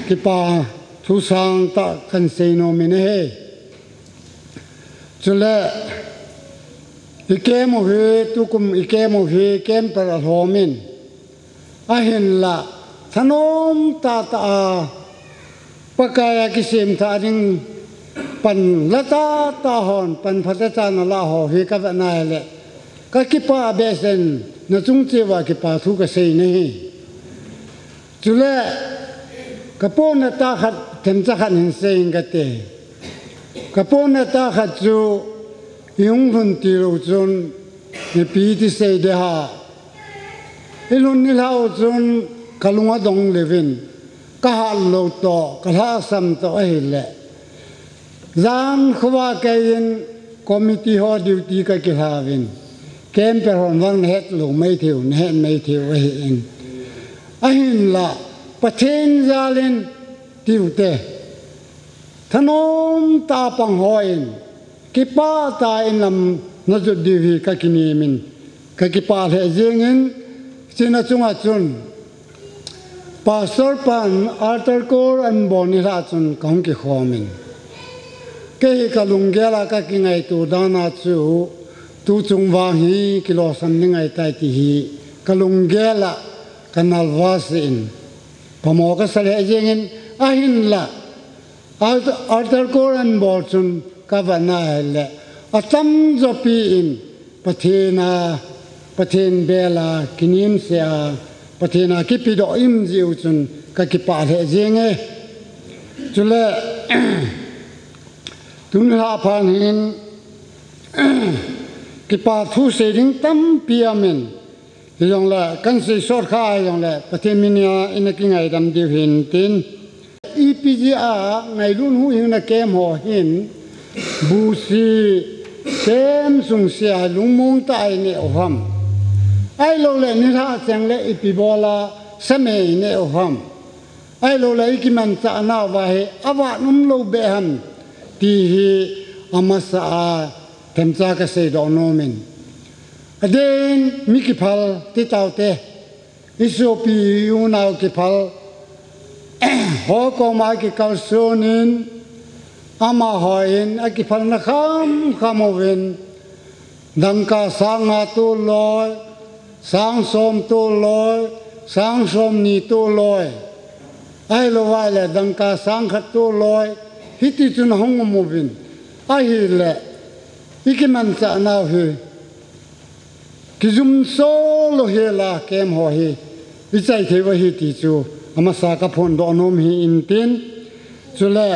kipa thu sangtah kahin sei nom in ahi. Chule i camp u hi, tukum i camp u hi camper alhomin, ahinla thanom tahtah a Pakaiya kisemthah ding pan la tahtah hon, pan phatechan ala ho hi kavetna ahile, kakipah behseh in, nachung cheh uva kipa thu kasei nahi. Chule kapona tah khat, themcha khat hin sei inge kati. Kapona tah khat chu, ihung lhun tilou chun, ipi ti sei ding ham, ilhun nilhah u chun kalung adong lheh uvin, kahat lou toh, kalhahsam toh ahile, jan khovah keiyin committee ho duty kakilhauvin, camper hon vang nahet lou maithei u, nahet maithei u ahin, ahinla Pathen jalin tiute, thanom tah a pang hon kipah tah in lam najot diu hi kakinemin, kakipah lheh jengin, chuna chunga chun Pastor pan altar call anabol nilhah chun kahung kikhomin, kei hi kalunggel a kakingaito dan a chu, tuchung vang hi kilolsam ding ahitai ti hi kalunggel a kanalvah jeh in, phamo kasa lheh jengin, ahinla altar call anabol chun kavetna ahile, atamjo pi in Pathen a, Pathen bel a kinemse a, Pathen a kipedoh um jeh u chun kakipah lheh jenge. Chule tuni nilhah phat hin kipa thu sei ding tampi aumin, hijongle kahin sei sot kha hijongle Pathen mina ina kingaidam diu hintin, ipi jeh a ngailut huhhingna camp ho hin busi camp sungse a lungmong tah a ineh u ham, ahiloule nilhah chengle ipi bol a same ineh u ham, ahiloule ikimanchah nauva hi avat umlou beh ham ti hi amasa a themcha kaseidoh nomin, adeh in mi kiphal titaute, isopi unau kiphal ho koma kikalsonin, amahon akiphalna khamkham uvin, dangka sang nga toloi, sang som toloi, sang somni toloi, ahilouva ahile dangka sang khat toloi, hitichun ahung um uvin, ahile ikimanchah nau hi kijumso louhela camp ho hi ichai thei u ahi ti chu amasa kaphondoh nom hi intin, chule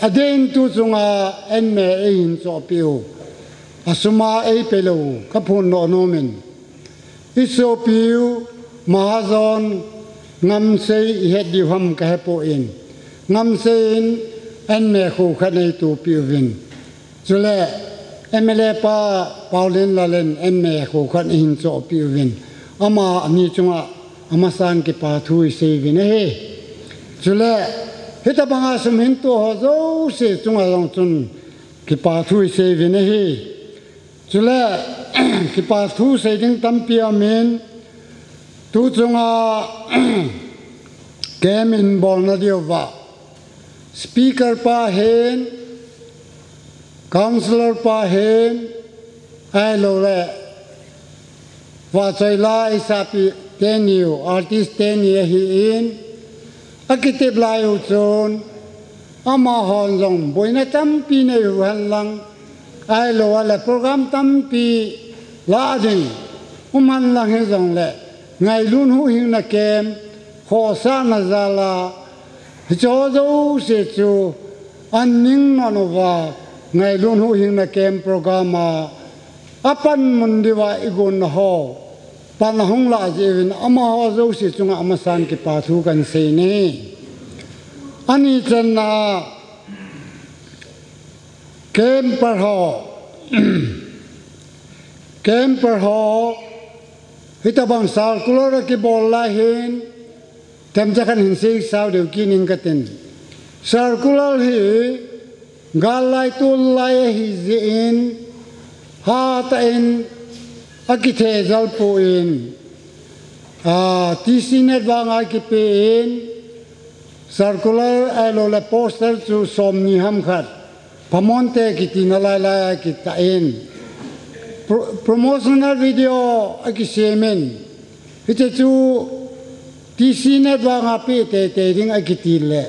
adeh in tuchunga anme eihin chohpeh u, asum a eipelou u kaphondoh nomin, isopiu mahajon Ngamsei ihet diu ham kahepoi, Ngamsei in anme kho khat neitopeh uvin, chule MLA pa Paolenlal in anme kho khat eihin chohpeh uvin, amani chunga amasan kipa thu isei uvin ahi. Chule Hitabanga sum hin toh ho jouse chunga jong chun kipa thu isei uvin ahi. Chule kipa thu sei ding tampi aum in, tu chunga camp in bolna diuva speaker pa hin, councillor pa hin, ahilou le vahchoi la isapi teni u, artist teni ahin, akitep lai u chun, amahon jong boina tampi nei u hen lang, ahilou le program tampi la ding um hen lang hijongle, Ngailut Huhhingna camp, khohsahna jal a, hiche ho jouse chu an ning non uva, Ngailut Huhhingna camp program a, apanmun diuva igonna ho pan ahung lah jeh uvin amaho jouse chunga amasan kipa thu kahin sei e. Ani channa camper ho, camper ho, hitabang circular akibol lai hin, themcha khat hin sei sao deu kit ing katin. Circular hi gal lai tol lai ahi jeh in, hatah in akithe jal poi, a, T C Net vanga kipe in, circular ahilou le poster chu somni ham khat, Phamonte kiti nalai lai a kitah in, pro-, promotional video akisem in, hiche chu T C Net vanga pe teitei ding akiti le,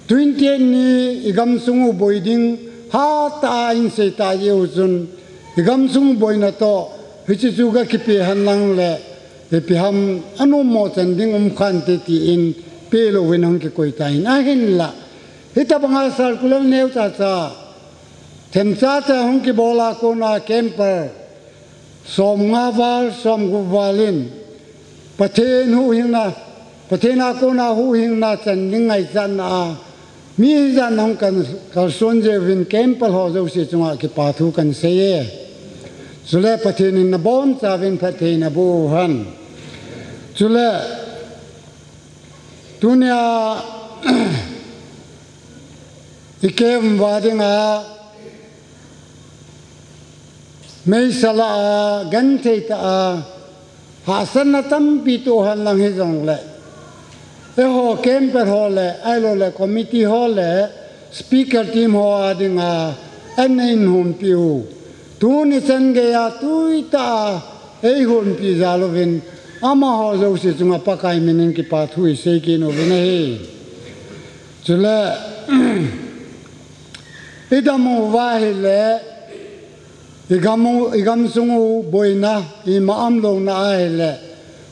twenty eight ni igamsung u boi ding hatah a insei ta jeh u chun, igamsung u boina toh hiche chu gakipe hen lang le, ipi ham anom mo chan ding um khante tin pe louvin hung kikoi tan, ahinla hitabanga circular neo chacha, themcha cha hung kibol a kona camper somnga val, somgup val in Pathen huhhingna, Pathen a kona huhhingna chan ding ngaichatna a, mi hijat in hung kal, kalson jeh uvin camper ho jouse chunga kipa thu kahin sei e. Chule Pathen in nabonchauvin phatthei naboh u hen. Chule tunia i camp uva dinga meisa lah a, genthei tah a, hahsatna tampi toh hen lang hijongle, eiho camper ho le, ahilou le committee ho le speaker team ho a dinga an eihinhonpi u, tuni chan geiya tuitah a eihonpi jal uvin, amaho jouse chunga Pakai min in kipa thu isei kit uvin ahi. Chule idam uva ahile, igam u, igamsung u boina ima umlouna ahile,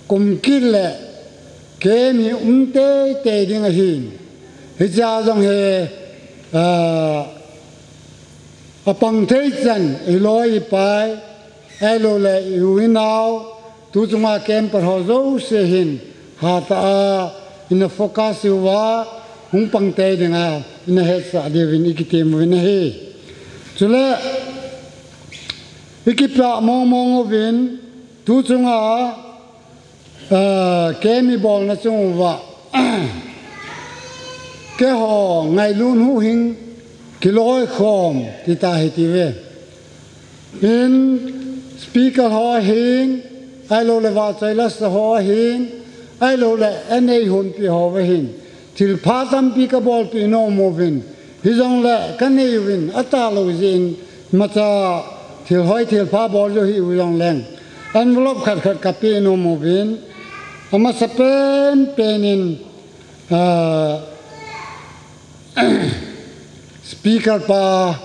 kum kit le camp hi um teitei ding ahin, hichea jong hi, a, apang thei chan iloi ipai, ahilou le i u i nao, tu chunga camper ho jouse hin hatah a ina focus uva, hung pang tei dinga ina hetsah diuvin ikitem uvin ahi. Chule ikipah mongmong uvin, tu chunga, a, camp ibolna chung uva, keiho Ngailut Huhhing kiloikhom ti tahi tiu ve. In speaker ho ahin, ahilou le vahchoi lasa ho ahin, ahilou le an eihonpi ho ahin, thilpha tampi kabolpeh nom uvin, hijongle kanei uvin, atahlou jeh in, imacha thil hoi thil pha bol jou hih u jongleng, envelope khat khat kapeh nom uvin, amasapen pen in, a, speaker pa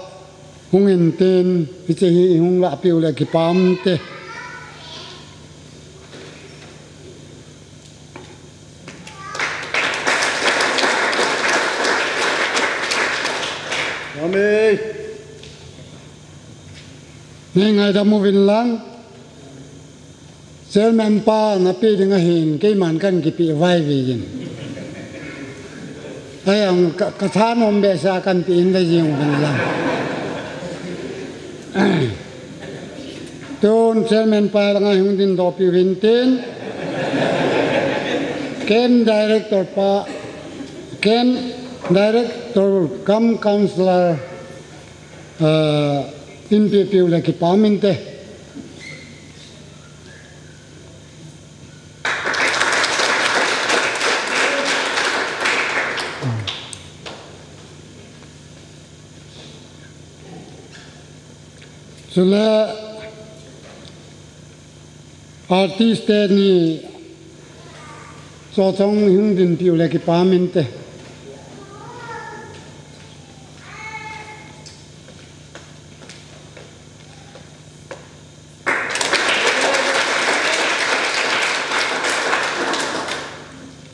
hung intin, hiche hi ihung lahpeh u le kipa um te. Amen. Nei ngaidam uvin lang. Chairman pa napeh ding ahin, keiman kahin kipeh vaivei in. Ahi ang ka, kathanom behseh a kahin peh in le jing uvin lang. Tun chairman pa langa hung dingdoh peh uvin tin. Camp director pa, camp Director cum Councillor, uh, in pipiu le kipah minte. Chule artist teni chochong hung dinpiu le kipah minte.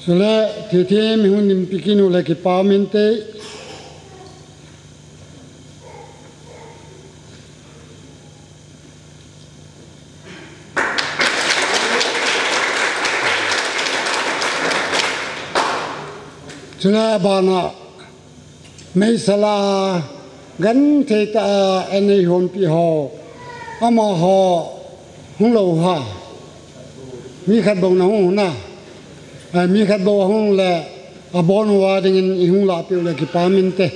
Chule thithem hung dinpi kinu le kipah minte. Chule abana meisela genthei tah a anei honpi ho, amaho hung lou ha. Mi khat bou na hung na. Eh, mi khat bou hung le abon uva dingin ihung lahpiu le kipah minte.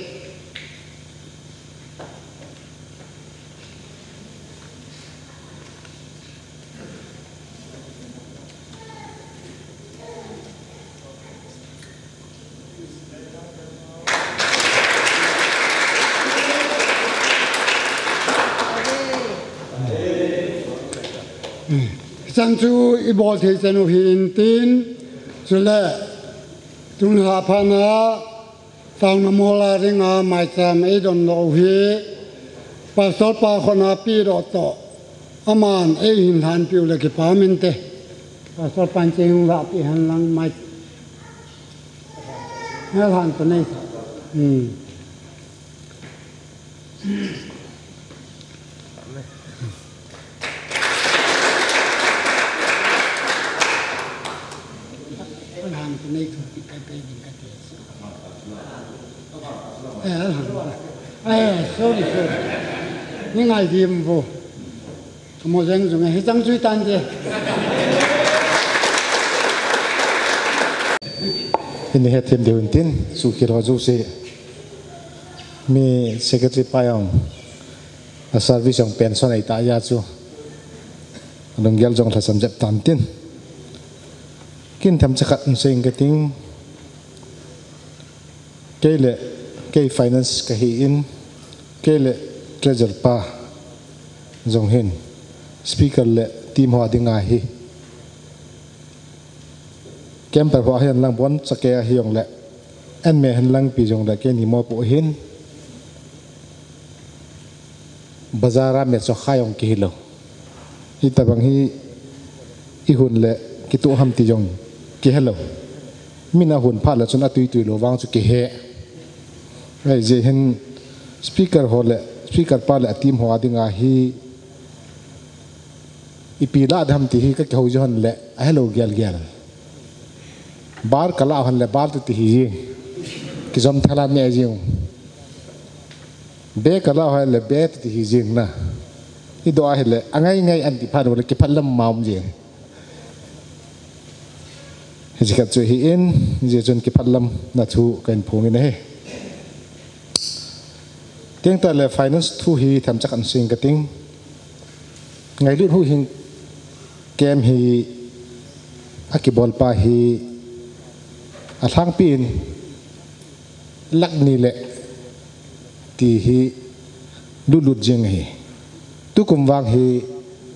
Chang chu ibol thei chan u hi intin, chule tun ha phat na Taona mola dinga maicham eidon lou hi, Pastor pa khut a pidoh toh, aman eihin lhanpiu le kipah minte. Pastor pan cheng hung lahpi hen lang mai. Ngal han tu nei. Hmm. Alhang tu nei thu pi kai pe ding ka ti. Eh, alhang. Eh, sorry, sorry. Ni ngai dim vo. Mo jeng jung, eh, hi chang chui tan je. Ini he thim diu tin, su ki ro ju si. Mi secretary pa jong. A service jong pension ahi ta a chu. Lunggel jong lhasam jep tan tin. Kin themcha khat in sei ing ka ting. Kei le, kei finance ka hi in, kei le treasurer pa jong hin. Speaker le team ho a ding ahi. Camper ho a hin lang bon chake ahi jong le. An me hin lang pi jong le kei ni mo po hin. Bazar a me chokha jong kihi lou. Hitabang hi i hun le kitoh ham ti jong kihe lou. Min a hun phat le chun a tuitui lou vang chu kihe. Ahi jeh hin speaker ho le, speaker pa le a team ho a ding ahi. Ipi lah ding ham ti hi ka kihou jeh hon le a helou gel gel. Bar ka lah hon le bar ti hi jing. Kijom thela ne jing. Be ka lah hon le be ti hi jing na. I do ahi le, a ngai ngai an ti phat le kiphat lam ma um jing. Hi jeh khat chu hi in, jeh chun kiphat lam na thu ka in phong in ahi. Teng ta le finance thu hi themcha khat in sei ing ka ting. Ngailut Huhhing camp hi a kibol pa hi a lhangpi in lakh ni le ti hi lut lut jing ahi. Tukum vang hi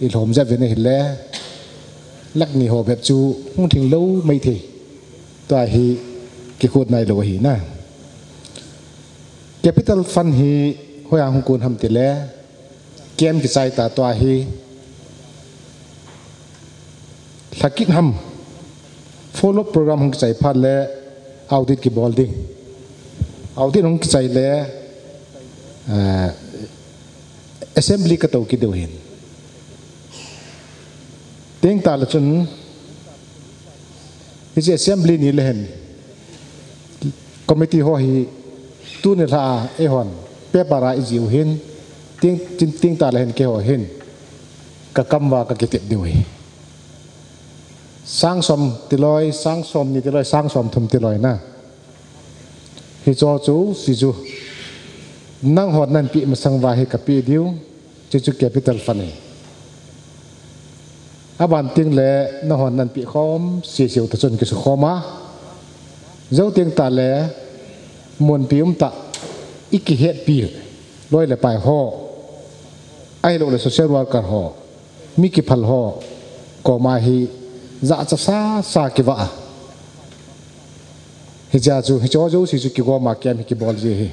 i lhom jep vin ahi le lakh ni ho bep chu hung thing lou mai thei. Tua hi kikhut nai lou ahi na. Capital fund hi hoiya hung kun ham ti le Camp kichai ta tua hi. Lhakit ham. Follow up program hung kichai phat le audit kibol ding. Audit hung kichai le, eh, assembly ka tou kit diu hin. Teng ta le chun, hiche assembly ni le hin. Committee ho hi tuni lha a eihon paper a i jiu hin, ting, ting, ting ta le hin keiho hin ka kam uva ka kitep diu hi. Sang som tiloi, sang som ni tiloi, sang som thum tiloi na. Hicho chu, hichu. Nanghon nanpeh masang uva hi kapeh diu. Hichu capital fund ahi. Aban tengle nanghon nanpeh khom, seseu ta chun kisukhom a. Jou teng tahle, munpi umtah, ikihetpi, loi le pai ho. Ahilouleh social worker ho. Mi kiphal ho. Koma hi, jachat sasa kivah a. Hichea chu, hicho jouse chu kigom a camp hi kibol ji ahi.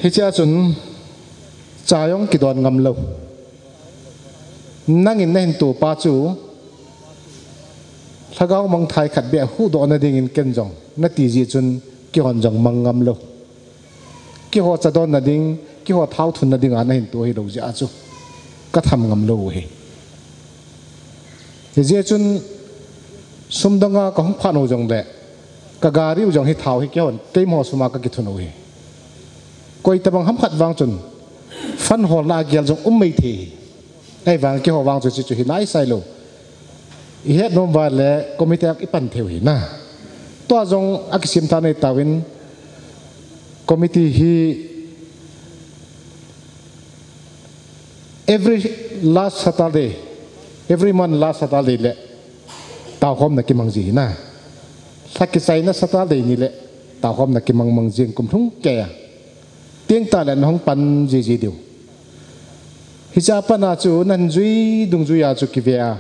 Hichea chun, cha jong kidon ngam lou. Nangin nahin topa chu, lhagao mangthai khat beh huhdoh nadingin ken jong, nati jeh chun, keihon jong mang ngam lou. Keiho chadon nading, keiho thao thun nadinga nahin to hilou jeh a chu, katham ngam lou u ahi. Hijeh chun, sum danga kahung phat u jongle, kagari u jong hi thao hi keihon, keima suma kakithun u ahi. Koitabang ham khat vang chun, fund holna a gel jong um mai thei ahi. Ahivang keiho vang chu hichu hi naisai lou. Ihet nom uva le committee a ipan thei u ahi na. Tua jong akisem tha nei tauvin committee hi every last Saturday, every month last Saturday le taokhomna kimang ji ahi na. Lha kichaina Saturday ni le taokhomna kimang mang jing kum lhung keiya. Teng tahle nahung pan jiji diu. Hichea pat a chu nahin jui dungjuia chu kive a.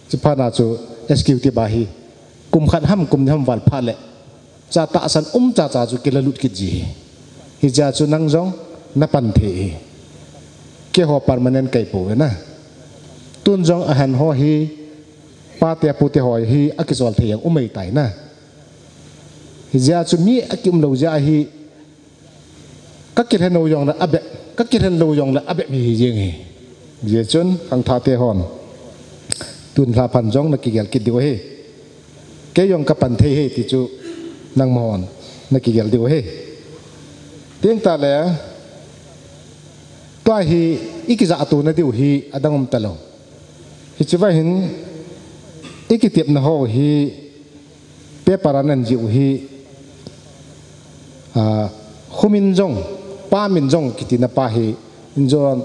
Chuphat a chu executive a hi. Kum khat ham kum ni ham val phat le. Cha tahsan um chacha chu kilalut kit ji ahi. Hichea chu nang jong napan thei ahi. Keiho permanent kahi pouve na. Tun jong ahin ho hi. Pate pute ho hi akichol thei jong um mai tai na. Hijeh a chu mi akium lou jeh a hi. Kakilhen lou jongle abep, kakilhen lou jongle abep hi hi jeng ahi. Hijeh chun, khangthah te hon. Tun lha phat jong nakigel kit diu ahi. Kei jong kapan thei ahi ti chu nangma hon nakigel diu ahi. Teng tahle, tua hi ikijah tona diu hi adang um talou. Hiche va hin ikitepna ho hi paper a nahin jih u hi, a, Khuminjong, Pa Minjong kitina pa hi, injong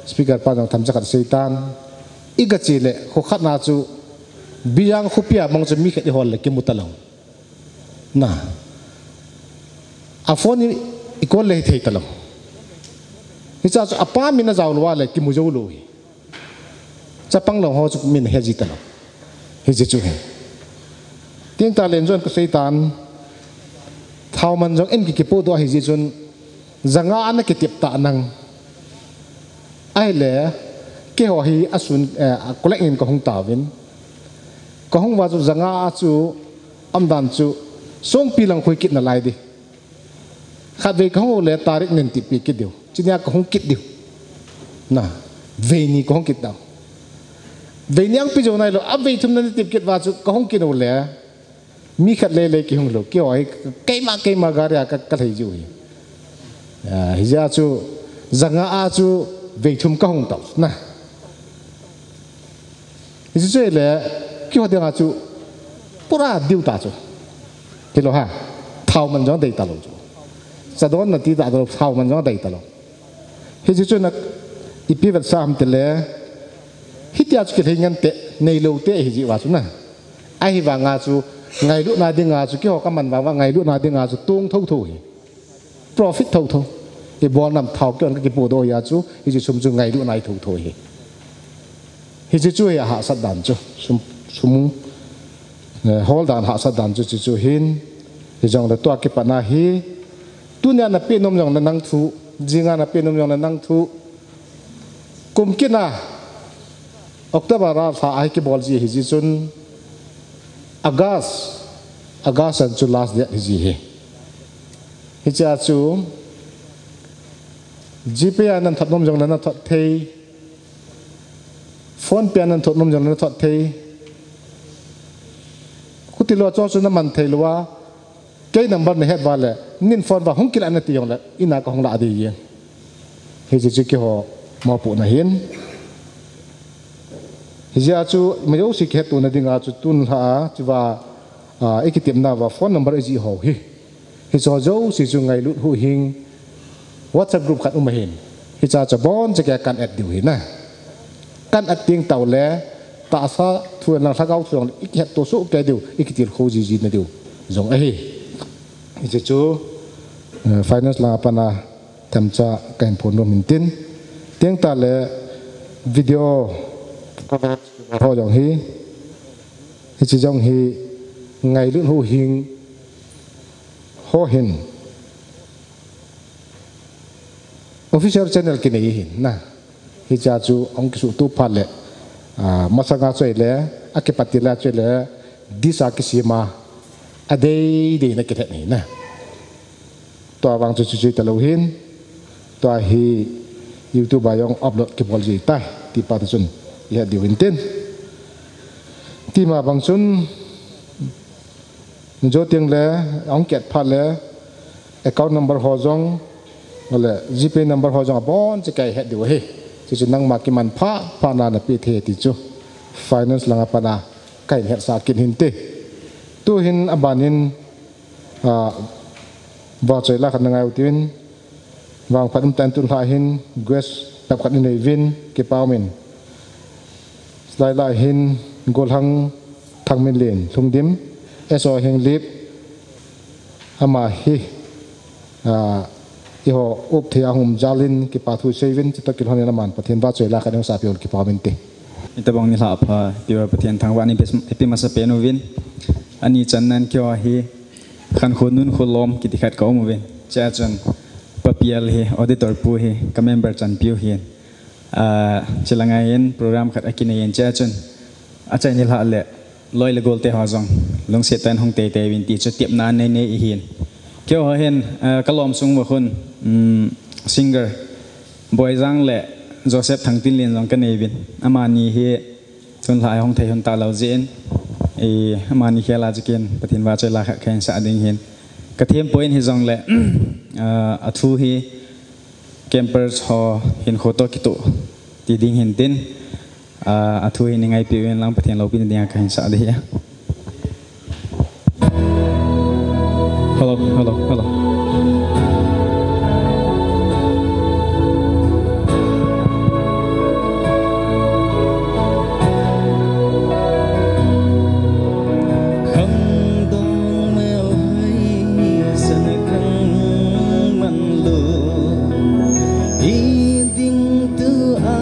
speaker pa jong themcha khat seitan, igache le, kho khat na chu, Bijang khopia bang chu mi khat ihol le kimu talou. Na. A phone i, i call le hithei talou. Hichea chu apa min ajao lou a le kimu jou lou hi. Chapang lou ho chu min ahe ji talou. Hijeh chu hi. Teng tahle injong kaseitan. Thaoman jong in ki kipodoh ahi jeh chun. Janga ana kitep ta nang. Ahile, keiho hi asun, eh, a collect in kahung tauvin. Kahung uva chu janga a chu, umdan chu, songpi lang khui kit nalai di. Khatvei kahung u le tarik nin tipi kit diu. Chunia kahung kit diu. Na, vei ni kahung kit diu. Vei ni ahung pi jou nailou, avei thum na ni tip kit uva chu kahung kit u le. Mi khat leilei kihung lou, keiho hi keima, keima gari a ka, kalhei jiu hi. Ah, hijeh a chu, janga a chu, vei thum kahung tau, na. Hiche chu le, keiho dinga chu, pura diu ta chu. Hilou ha, thaoman jong dei talou chu. Chadon na ti talou, thaoman jong dei talou. Hiche chu na, ipi vetsah ham tile, hitia chu kilhei ngen te, neilou te hijeh uva chu na. Ahivanga chu, ngailutna dinga chu, keiho kaman vang uva ngailutna dinga chu, tong thotho hi. Profit thotho. Ibol nam thao keiho kakipodoh hia chu, hiche sum chu ngailutna hi thotho hi. Hiche chu hi ahahsat dan chu, sum, sum, eh, hol dan hahsat dan chu, chu, chu hin, hijongle tua kipat na hi, tunia napeh nom jongle nang thu, jinga napeh nom jongle nang thu, Kum kit na, October a lha a hi kibol ji hijeh chun, August, August a chu last date hiji hi. Hichea chu, GPay a nathot nom jongle nathot thei, PhonePe a nathot nom jongle nathot thei, khuti lou a chu chu naman thei lou a, Kei number nahet uva le, nin phone uva hung kilah nati jongle, ina kahung lah ding ahi. Hiche chu keiho mopohna ahin. Hijeh a chu, mi jouse kihetona dinga chu tun lha a, chuva, ah, ikitepna uva phone number ijih ho hi. Hiche ho jouse chu Ngailut Huhhing WhatsApp group khat um ahin. Hichea chu abonchauva kahin add diu ahi na. Kahin add teng tah uleh, tahsa thu lang lhagao thu lang ikihetto soh kei diu, ikitilkhou jiji na diu jong ahi. Hiche chu, eh, finance langa pat a themcha kahin phondoh in tin. Teng tah le video ho jong hi, hiche jong hi Ngailut Huhhing ho hin official channel kinei ahin na. Hichea chu ahung kisuhtoh phat le, ah, masanga chu ahile, akipat tile chu ahile, disc a kisem a, adei dei in akilhen ahi na. Tua vang chu chuche talou hin, tua hi YouTube a jong upload kibol ji tai, ti pa toh chun ihet diu hin tin. Tima bang chun, jou teng le, ahung kiat phat le, account number ho jong, le GPay number ho jong abonchauva kahin het diu ahi. Chuche chu nangma kiman phat phat na napeh thei ti chu finance langa pat a kahin hetsah kit hin te. Tuhin aban in, ah, vahchoi la khat na ngai u tin, vangphat umtah in tulha hin guest pep khat inei uvin, kipa umin. Lai lai hin Golhang Thangminlen Lhungdim, S O Henglep, ama hi, ah, eiho up thei a hung um jal in kipa thu isei uvin, chutoh kilhon in aman Pathen vahchoi la khat eisah peh u le kipa umin te. Itobang nilhah pha, tua Pathen thangvah in eipeh, eipeh masapen uvin. Ani channan keiho hi, Khankho Nunkho Lom kiti khat ka um uvin. Chea chun, Pa Pial hi, auditor pu hi, ka member chanpiu ahin. Ah, chulanga hin program khat akinei in chea chun, achai nilhah le, loi le golte ho jong, lungset tah in hung teitei uvin ti chu tepna nei nei ahin. Keiho hin, ah, ka lom sung uva khun, um, singer, Boijang le Joseph Thangtinlen jong kanei uvin. Amani hi, Tun lha hung thei hon talou jeh in, eh, amani khel a chu ken Pathen vahchoi la khat kahin sah ding ahin. Ka thempoi hijongle, ah, athu hi campers ho hinkho toh kitoh ti ding ahin tin, ah, athu hi nei ngaipi uvin lang Pathen loupina dinga kahin sah ding ahi. Hello, hello, hello. Khangdong melhai sana khang manlou, hiding tua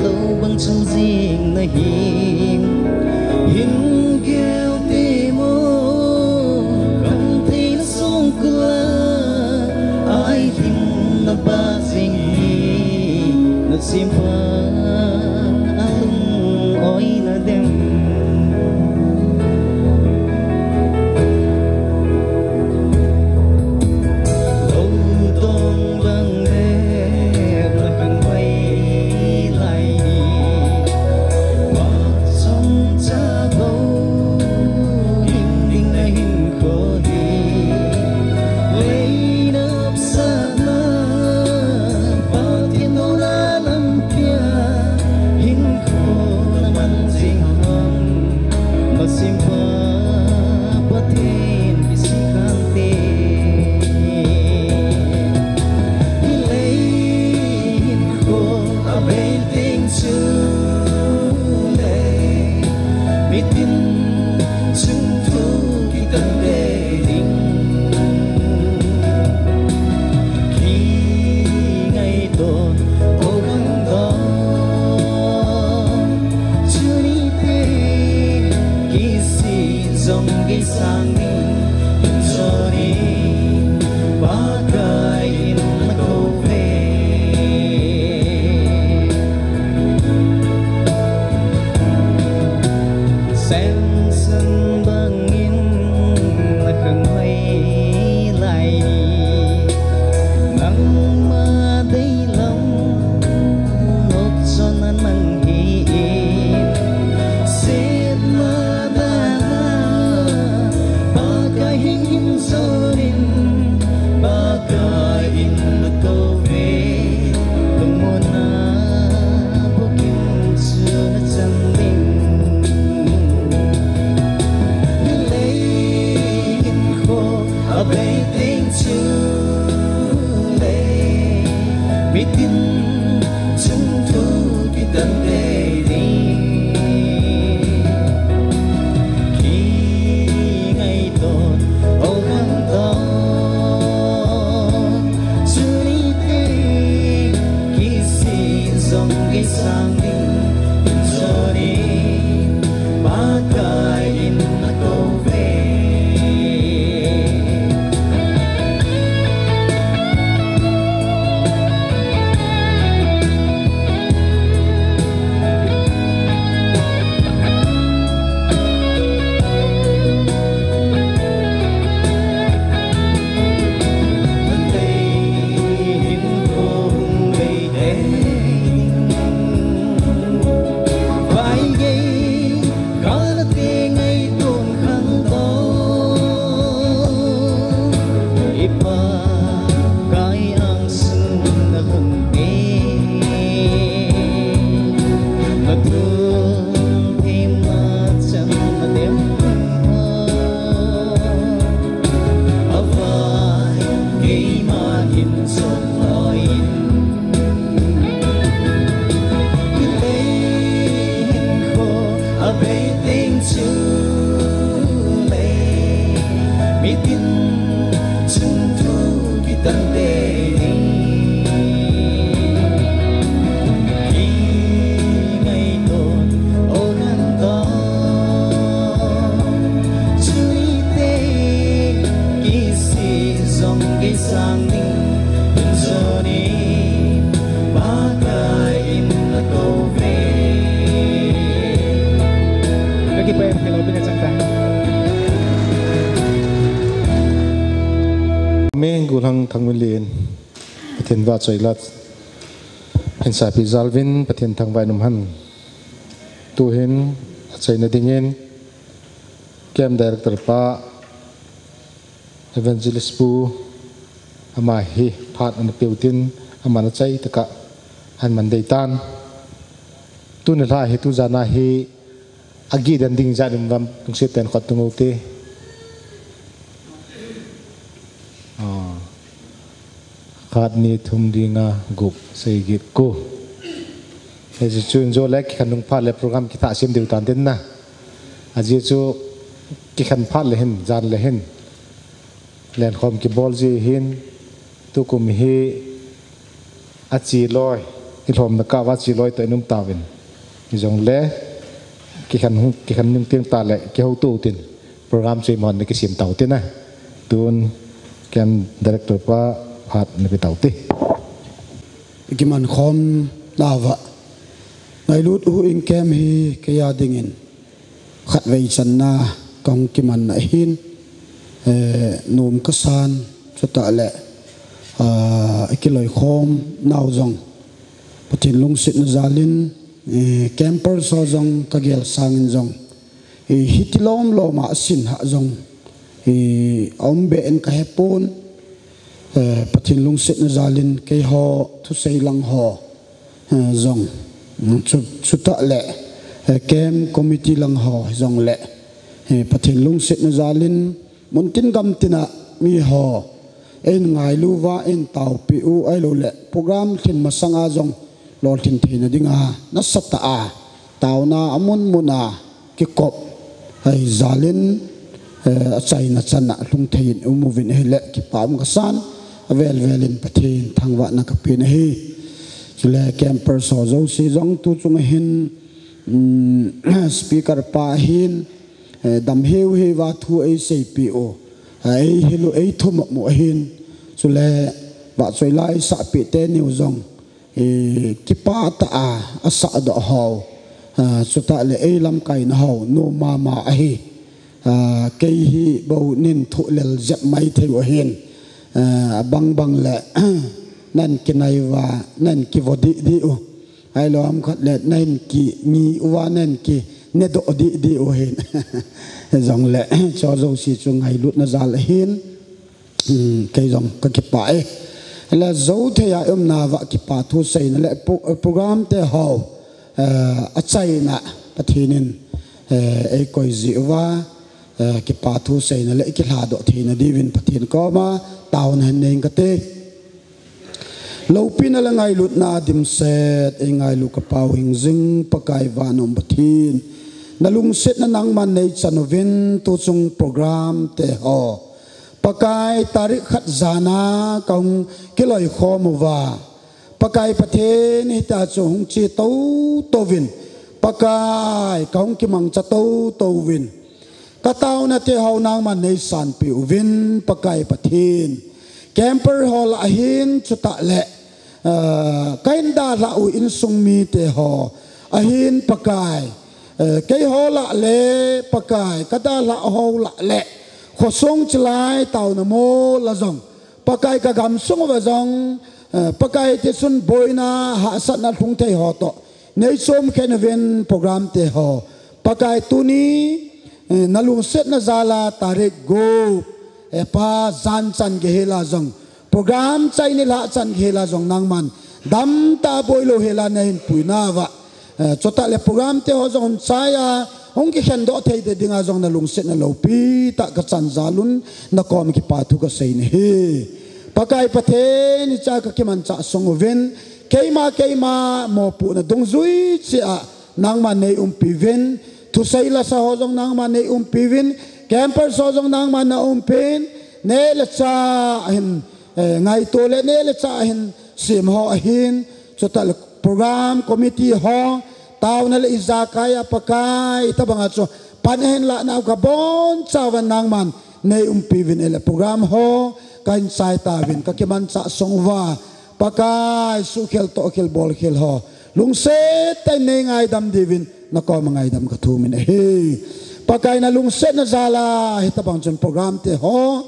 lou bang chang jing nahi. Hin gel te mo, khang thei na sung kula, ai him na ba jing hi, na sim pa alung oi na dem. Lou tong bang le, na kan vai lai ni. Chomcha bou hing ding na hinkho hi, lei nopsahna Pathen nouna lampia, Itin chungthu kitan dei ding. Kingaiton o khanton. Chuni te kisih jong kisang ding. Inchoni Pakai in akou ve. Kakipah e, hello, pina chang ta. Meng gulang thang min lin. Pathen vahchoi la. Hin sapi jal uvin, Pathen thangvah in um hen. Tuhin, achaina dingin, Camp Director pa, Evangelist pu, ama hi phat ana peutin, ama na chai taka, ahin man dei tan. Tuni lha hi tu jana hi, Agih den ding jat um vem, lungset tah in khut tung u te. Ah. Khat, ni, thum, li, nga, gup, sei, get, ko. Hiche chu in jo le kikhen nung phat le program kitha sem diu tan tin na. Ajeh chu kikhen phat le hin, jan le hin. Lenkhom kibol ji hin, tukum hi achi loi, i lhomna kah uva achi loi toh in um tauvin. Hijongle, kikhen hung, kikhen nung teng tah le, kihouto u tin, program chu imahon na kisem tau tin a. Tun, Camp Director pa, phat na pe tau te. Kiman khom nauva. Ngailut u in camp hi kei a dingin. Khatvei channa kahung kiman na ahin, eh, nom kasan, chutah le, ah, kiloikhom nau jong. Pathen lungsetna jalin, eh, campers ho jong kagel sangin jong. Eh, hiti lom lom a asin hah jong. Eh, aum be in kahepon, eh, Pathen lungsetna jalin keiho thusei lang ho. Eh, jong, chu, chutah le, eh, camp committee lang ho jong le, eh, Pathen lungsetna jalin, muntin gamtin a mi ho, ein ngailu uva, ein taopi u, ahilou le, program lhin masang a jong, lolhin theina dinga, nasatah a, taona amun mun a, kikop, ahi jalin, eh, achaina chan a lhung thei in um uvin ahile, kipa um kasan, avel vel in Pathen thangvahna kapen ahi. Chule campers ho jouse jong tu chung ahin, um, speaker pa ahin, eh, dam heu heu a thu eiseipeh u, eh, eihil u, eithum u ahin. Chule vahchoi la eisahpeh teni u jong, eh, kipah tah a, asahdoh ho. Ah, chutah le ei lamkaina ho, nom mama ahi. Ah, kei hi bou nin thu lel jep mai thei u ahin. Ah, abang bang le, nan kinai uva, nan kivo dih dih u. Ahilou ham khat le, nan kingi uva, nan kinedoh dih dih u ahin. Jongle, chu jouse chu ngailutna jal ahin. Hmm, kei jong kakipah e. Le jou thei a i umna uva kipa thu seina le pro-, program te ho, eh, achaina Pathen in, eh, eikoi ji uva, eh, kipa thu seina le kilhadoh theina diuvin Pathen koma taona hin nei inge kati. Loupina le ngailutna dimset eingailu ka Pa u hingjing Pakai van um Pathen, na lungsetna nangman neichan uvin tuchung program te ho Pakai tarik khat jana kahung kiloikhom uva, Pakai Pathen hita chu hung che toutouvin, Pakai kahung kimangcha toutouvin, ka taona te ho nangman neisanpeh uvin Pakai Pathen. Camper ho lah ahin chutah le, eh, kahin dalhah u insung mite ho ahin Pakai, eh, keiho lah le Pakai ka dalhah ho lah le khosung chilai taona mol a jong, Pakai ka gamsung uva jong, eh, Pakai tichun boina hahsatna lhung thei ho toh neichom khen uvin program te ho Pakai tuni, eh, na lungsetna jal a tarik gup, eh, Pa, jan chan gei hel a jong, program chai nilhah chan gei hel a jong nangman damtah boilou hel a nahin puina uva, eh, chutah le program te ho jong hung chai a hung kikhen doh thei te dinga jong na lungsetna loupi tah ka chan jal un na kom kipa thu ka sei nahi. Pakai Pathen, hiche a ka kimanchah sung uvin, keima keima mopohna dungjui cheh a nangman neiumpi uvin, thusei lasa ho jong nangman neiumpi uvin, campers ho jong nangman naumpi in, neh le chah ahin, eh, ngaito le neh le chah ahin sem ho ahin, chutah le program committee ho, taona le ijakai a Pakai, hitabang a chu pan ahin lah nau ka boncha uvin nangman neiumpi uvin, ahile program ho kahin chai tauvin, ka kimanchah sung uva, Pakai, suhkhel tohkhel bolkhel ho lungset tah in neingaidam diuvin na kom a ngaidam ka thum in ahi. Pakai, na lungsetna jal a hitabang chun program te ho,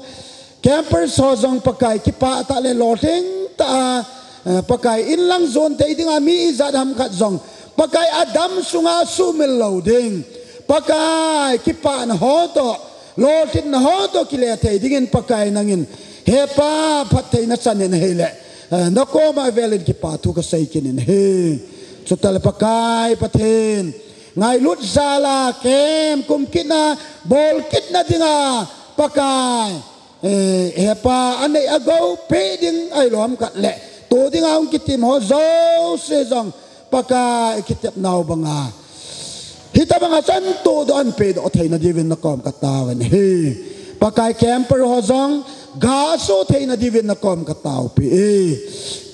campers ho jong Pakai kipah tah le lolhing tah a, eh, Pakai, inlang jon thei dinga mi ijat ham khat jong Pakai, adam sunga sumil lou ding, Pakai, kipahna ho toh, lolhinna ho toh kile thei dingin Pakai nangin, he Pa, phattheina chan in ahile, eh, na kom a velin kipa thu ka sei kit in ahi. Chutah le Pakai Pathen, ngailut jal a camp kum kitna, bol kitna dinga Pakai, eh, he Pa, anei agou peh ding ahilou ham khat le, toh dinga hung kitim ho jouse jong Pakai, kitepnau banga, hitabang a chan tohdoh ahin pehdoh theina diuvin na kom ka taovin ahi. Pakai, camper ho jong gasoh theina diuvin na kom ka taopi e.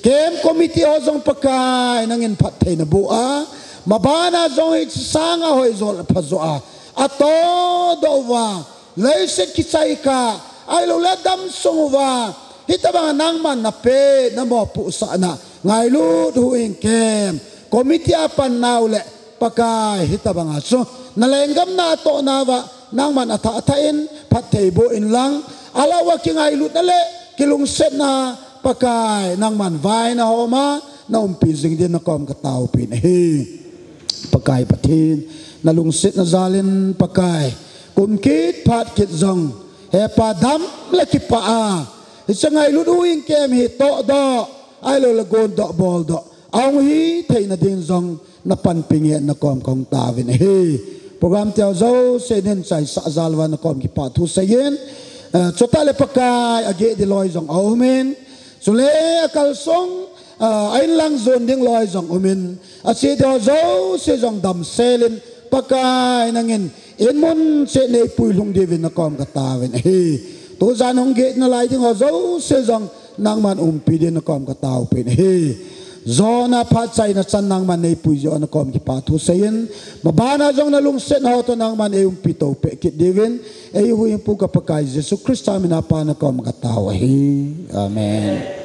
Camp committee ho jong Pakai nangin phattheina boh a, maban a jong hiche sanga hoijo le phajo a atohdoh uva, leiset kichai kah, ahilou le damsung uva, hitabang a nangman na peh, na mopohsahna, ngailut huhhing camp committee a pan nau le Pakai, hitabang a chu na lenggam na atohna uva nangman athah athah in phatthei boh inlang, alah uva kingailutna le kilungsetna, Pakai, nangman vaina hom a na umpi jing din na kom ka taopi in ahi. Pakai Pathen, na lungsetna jal in Pakai, kum kit phat kit jong, he Pa, dam le kipah a, hiche ngailut huhhing camp hi tohdoh, ahilou le gondoh boldoh ahung hi theina ding jong na panpi ngen na kom kahung taovin ahi. Program te ho jouse neichaisah jal uva na kom kipa thu sei in, eh, chutah le Pakai, ageh ding loi jong aum in, chule akalsong, ah, a-inlang jon ding loi jong um in, ache ding ho jouse jong damsel in, Pakai nangin inmun cheh neipuilhung diuvin na kom ka taovin ahi. Tujan hung geh nalai ding ho jouse jong nangman umpi din na kom ka taopi in ahi. Jona phat chaina chan nangman neipui jeh a na kom kipa thu sei in, maban a jong na lungsetna ho toh nangman eiumpi toupeh kit diuvin, eihuhhingpu ka Pakai Jesu Christa min a Pa na kom ka tao ahi. Amen.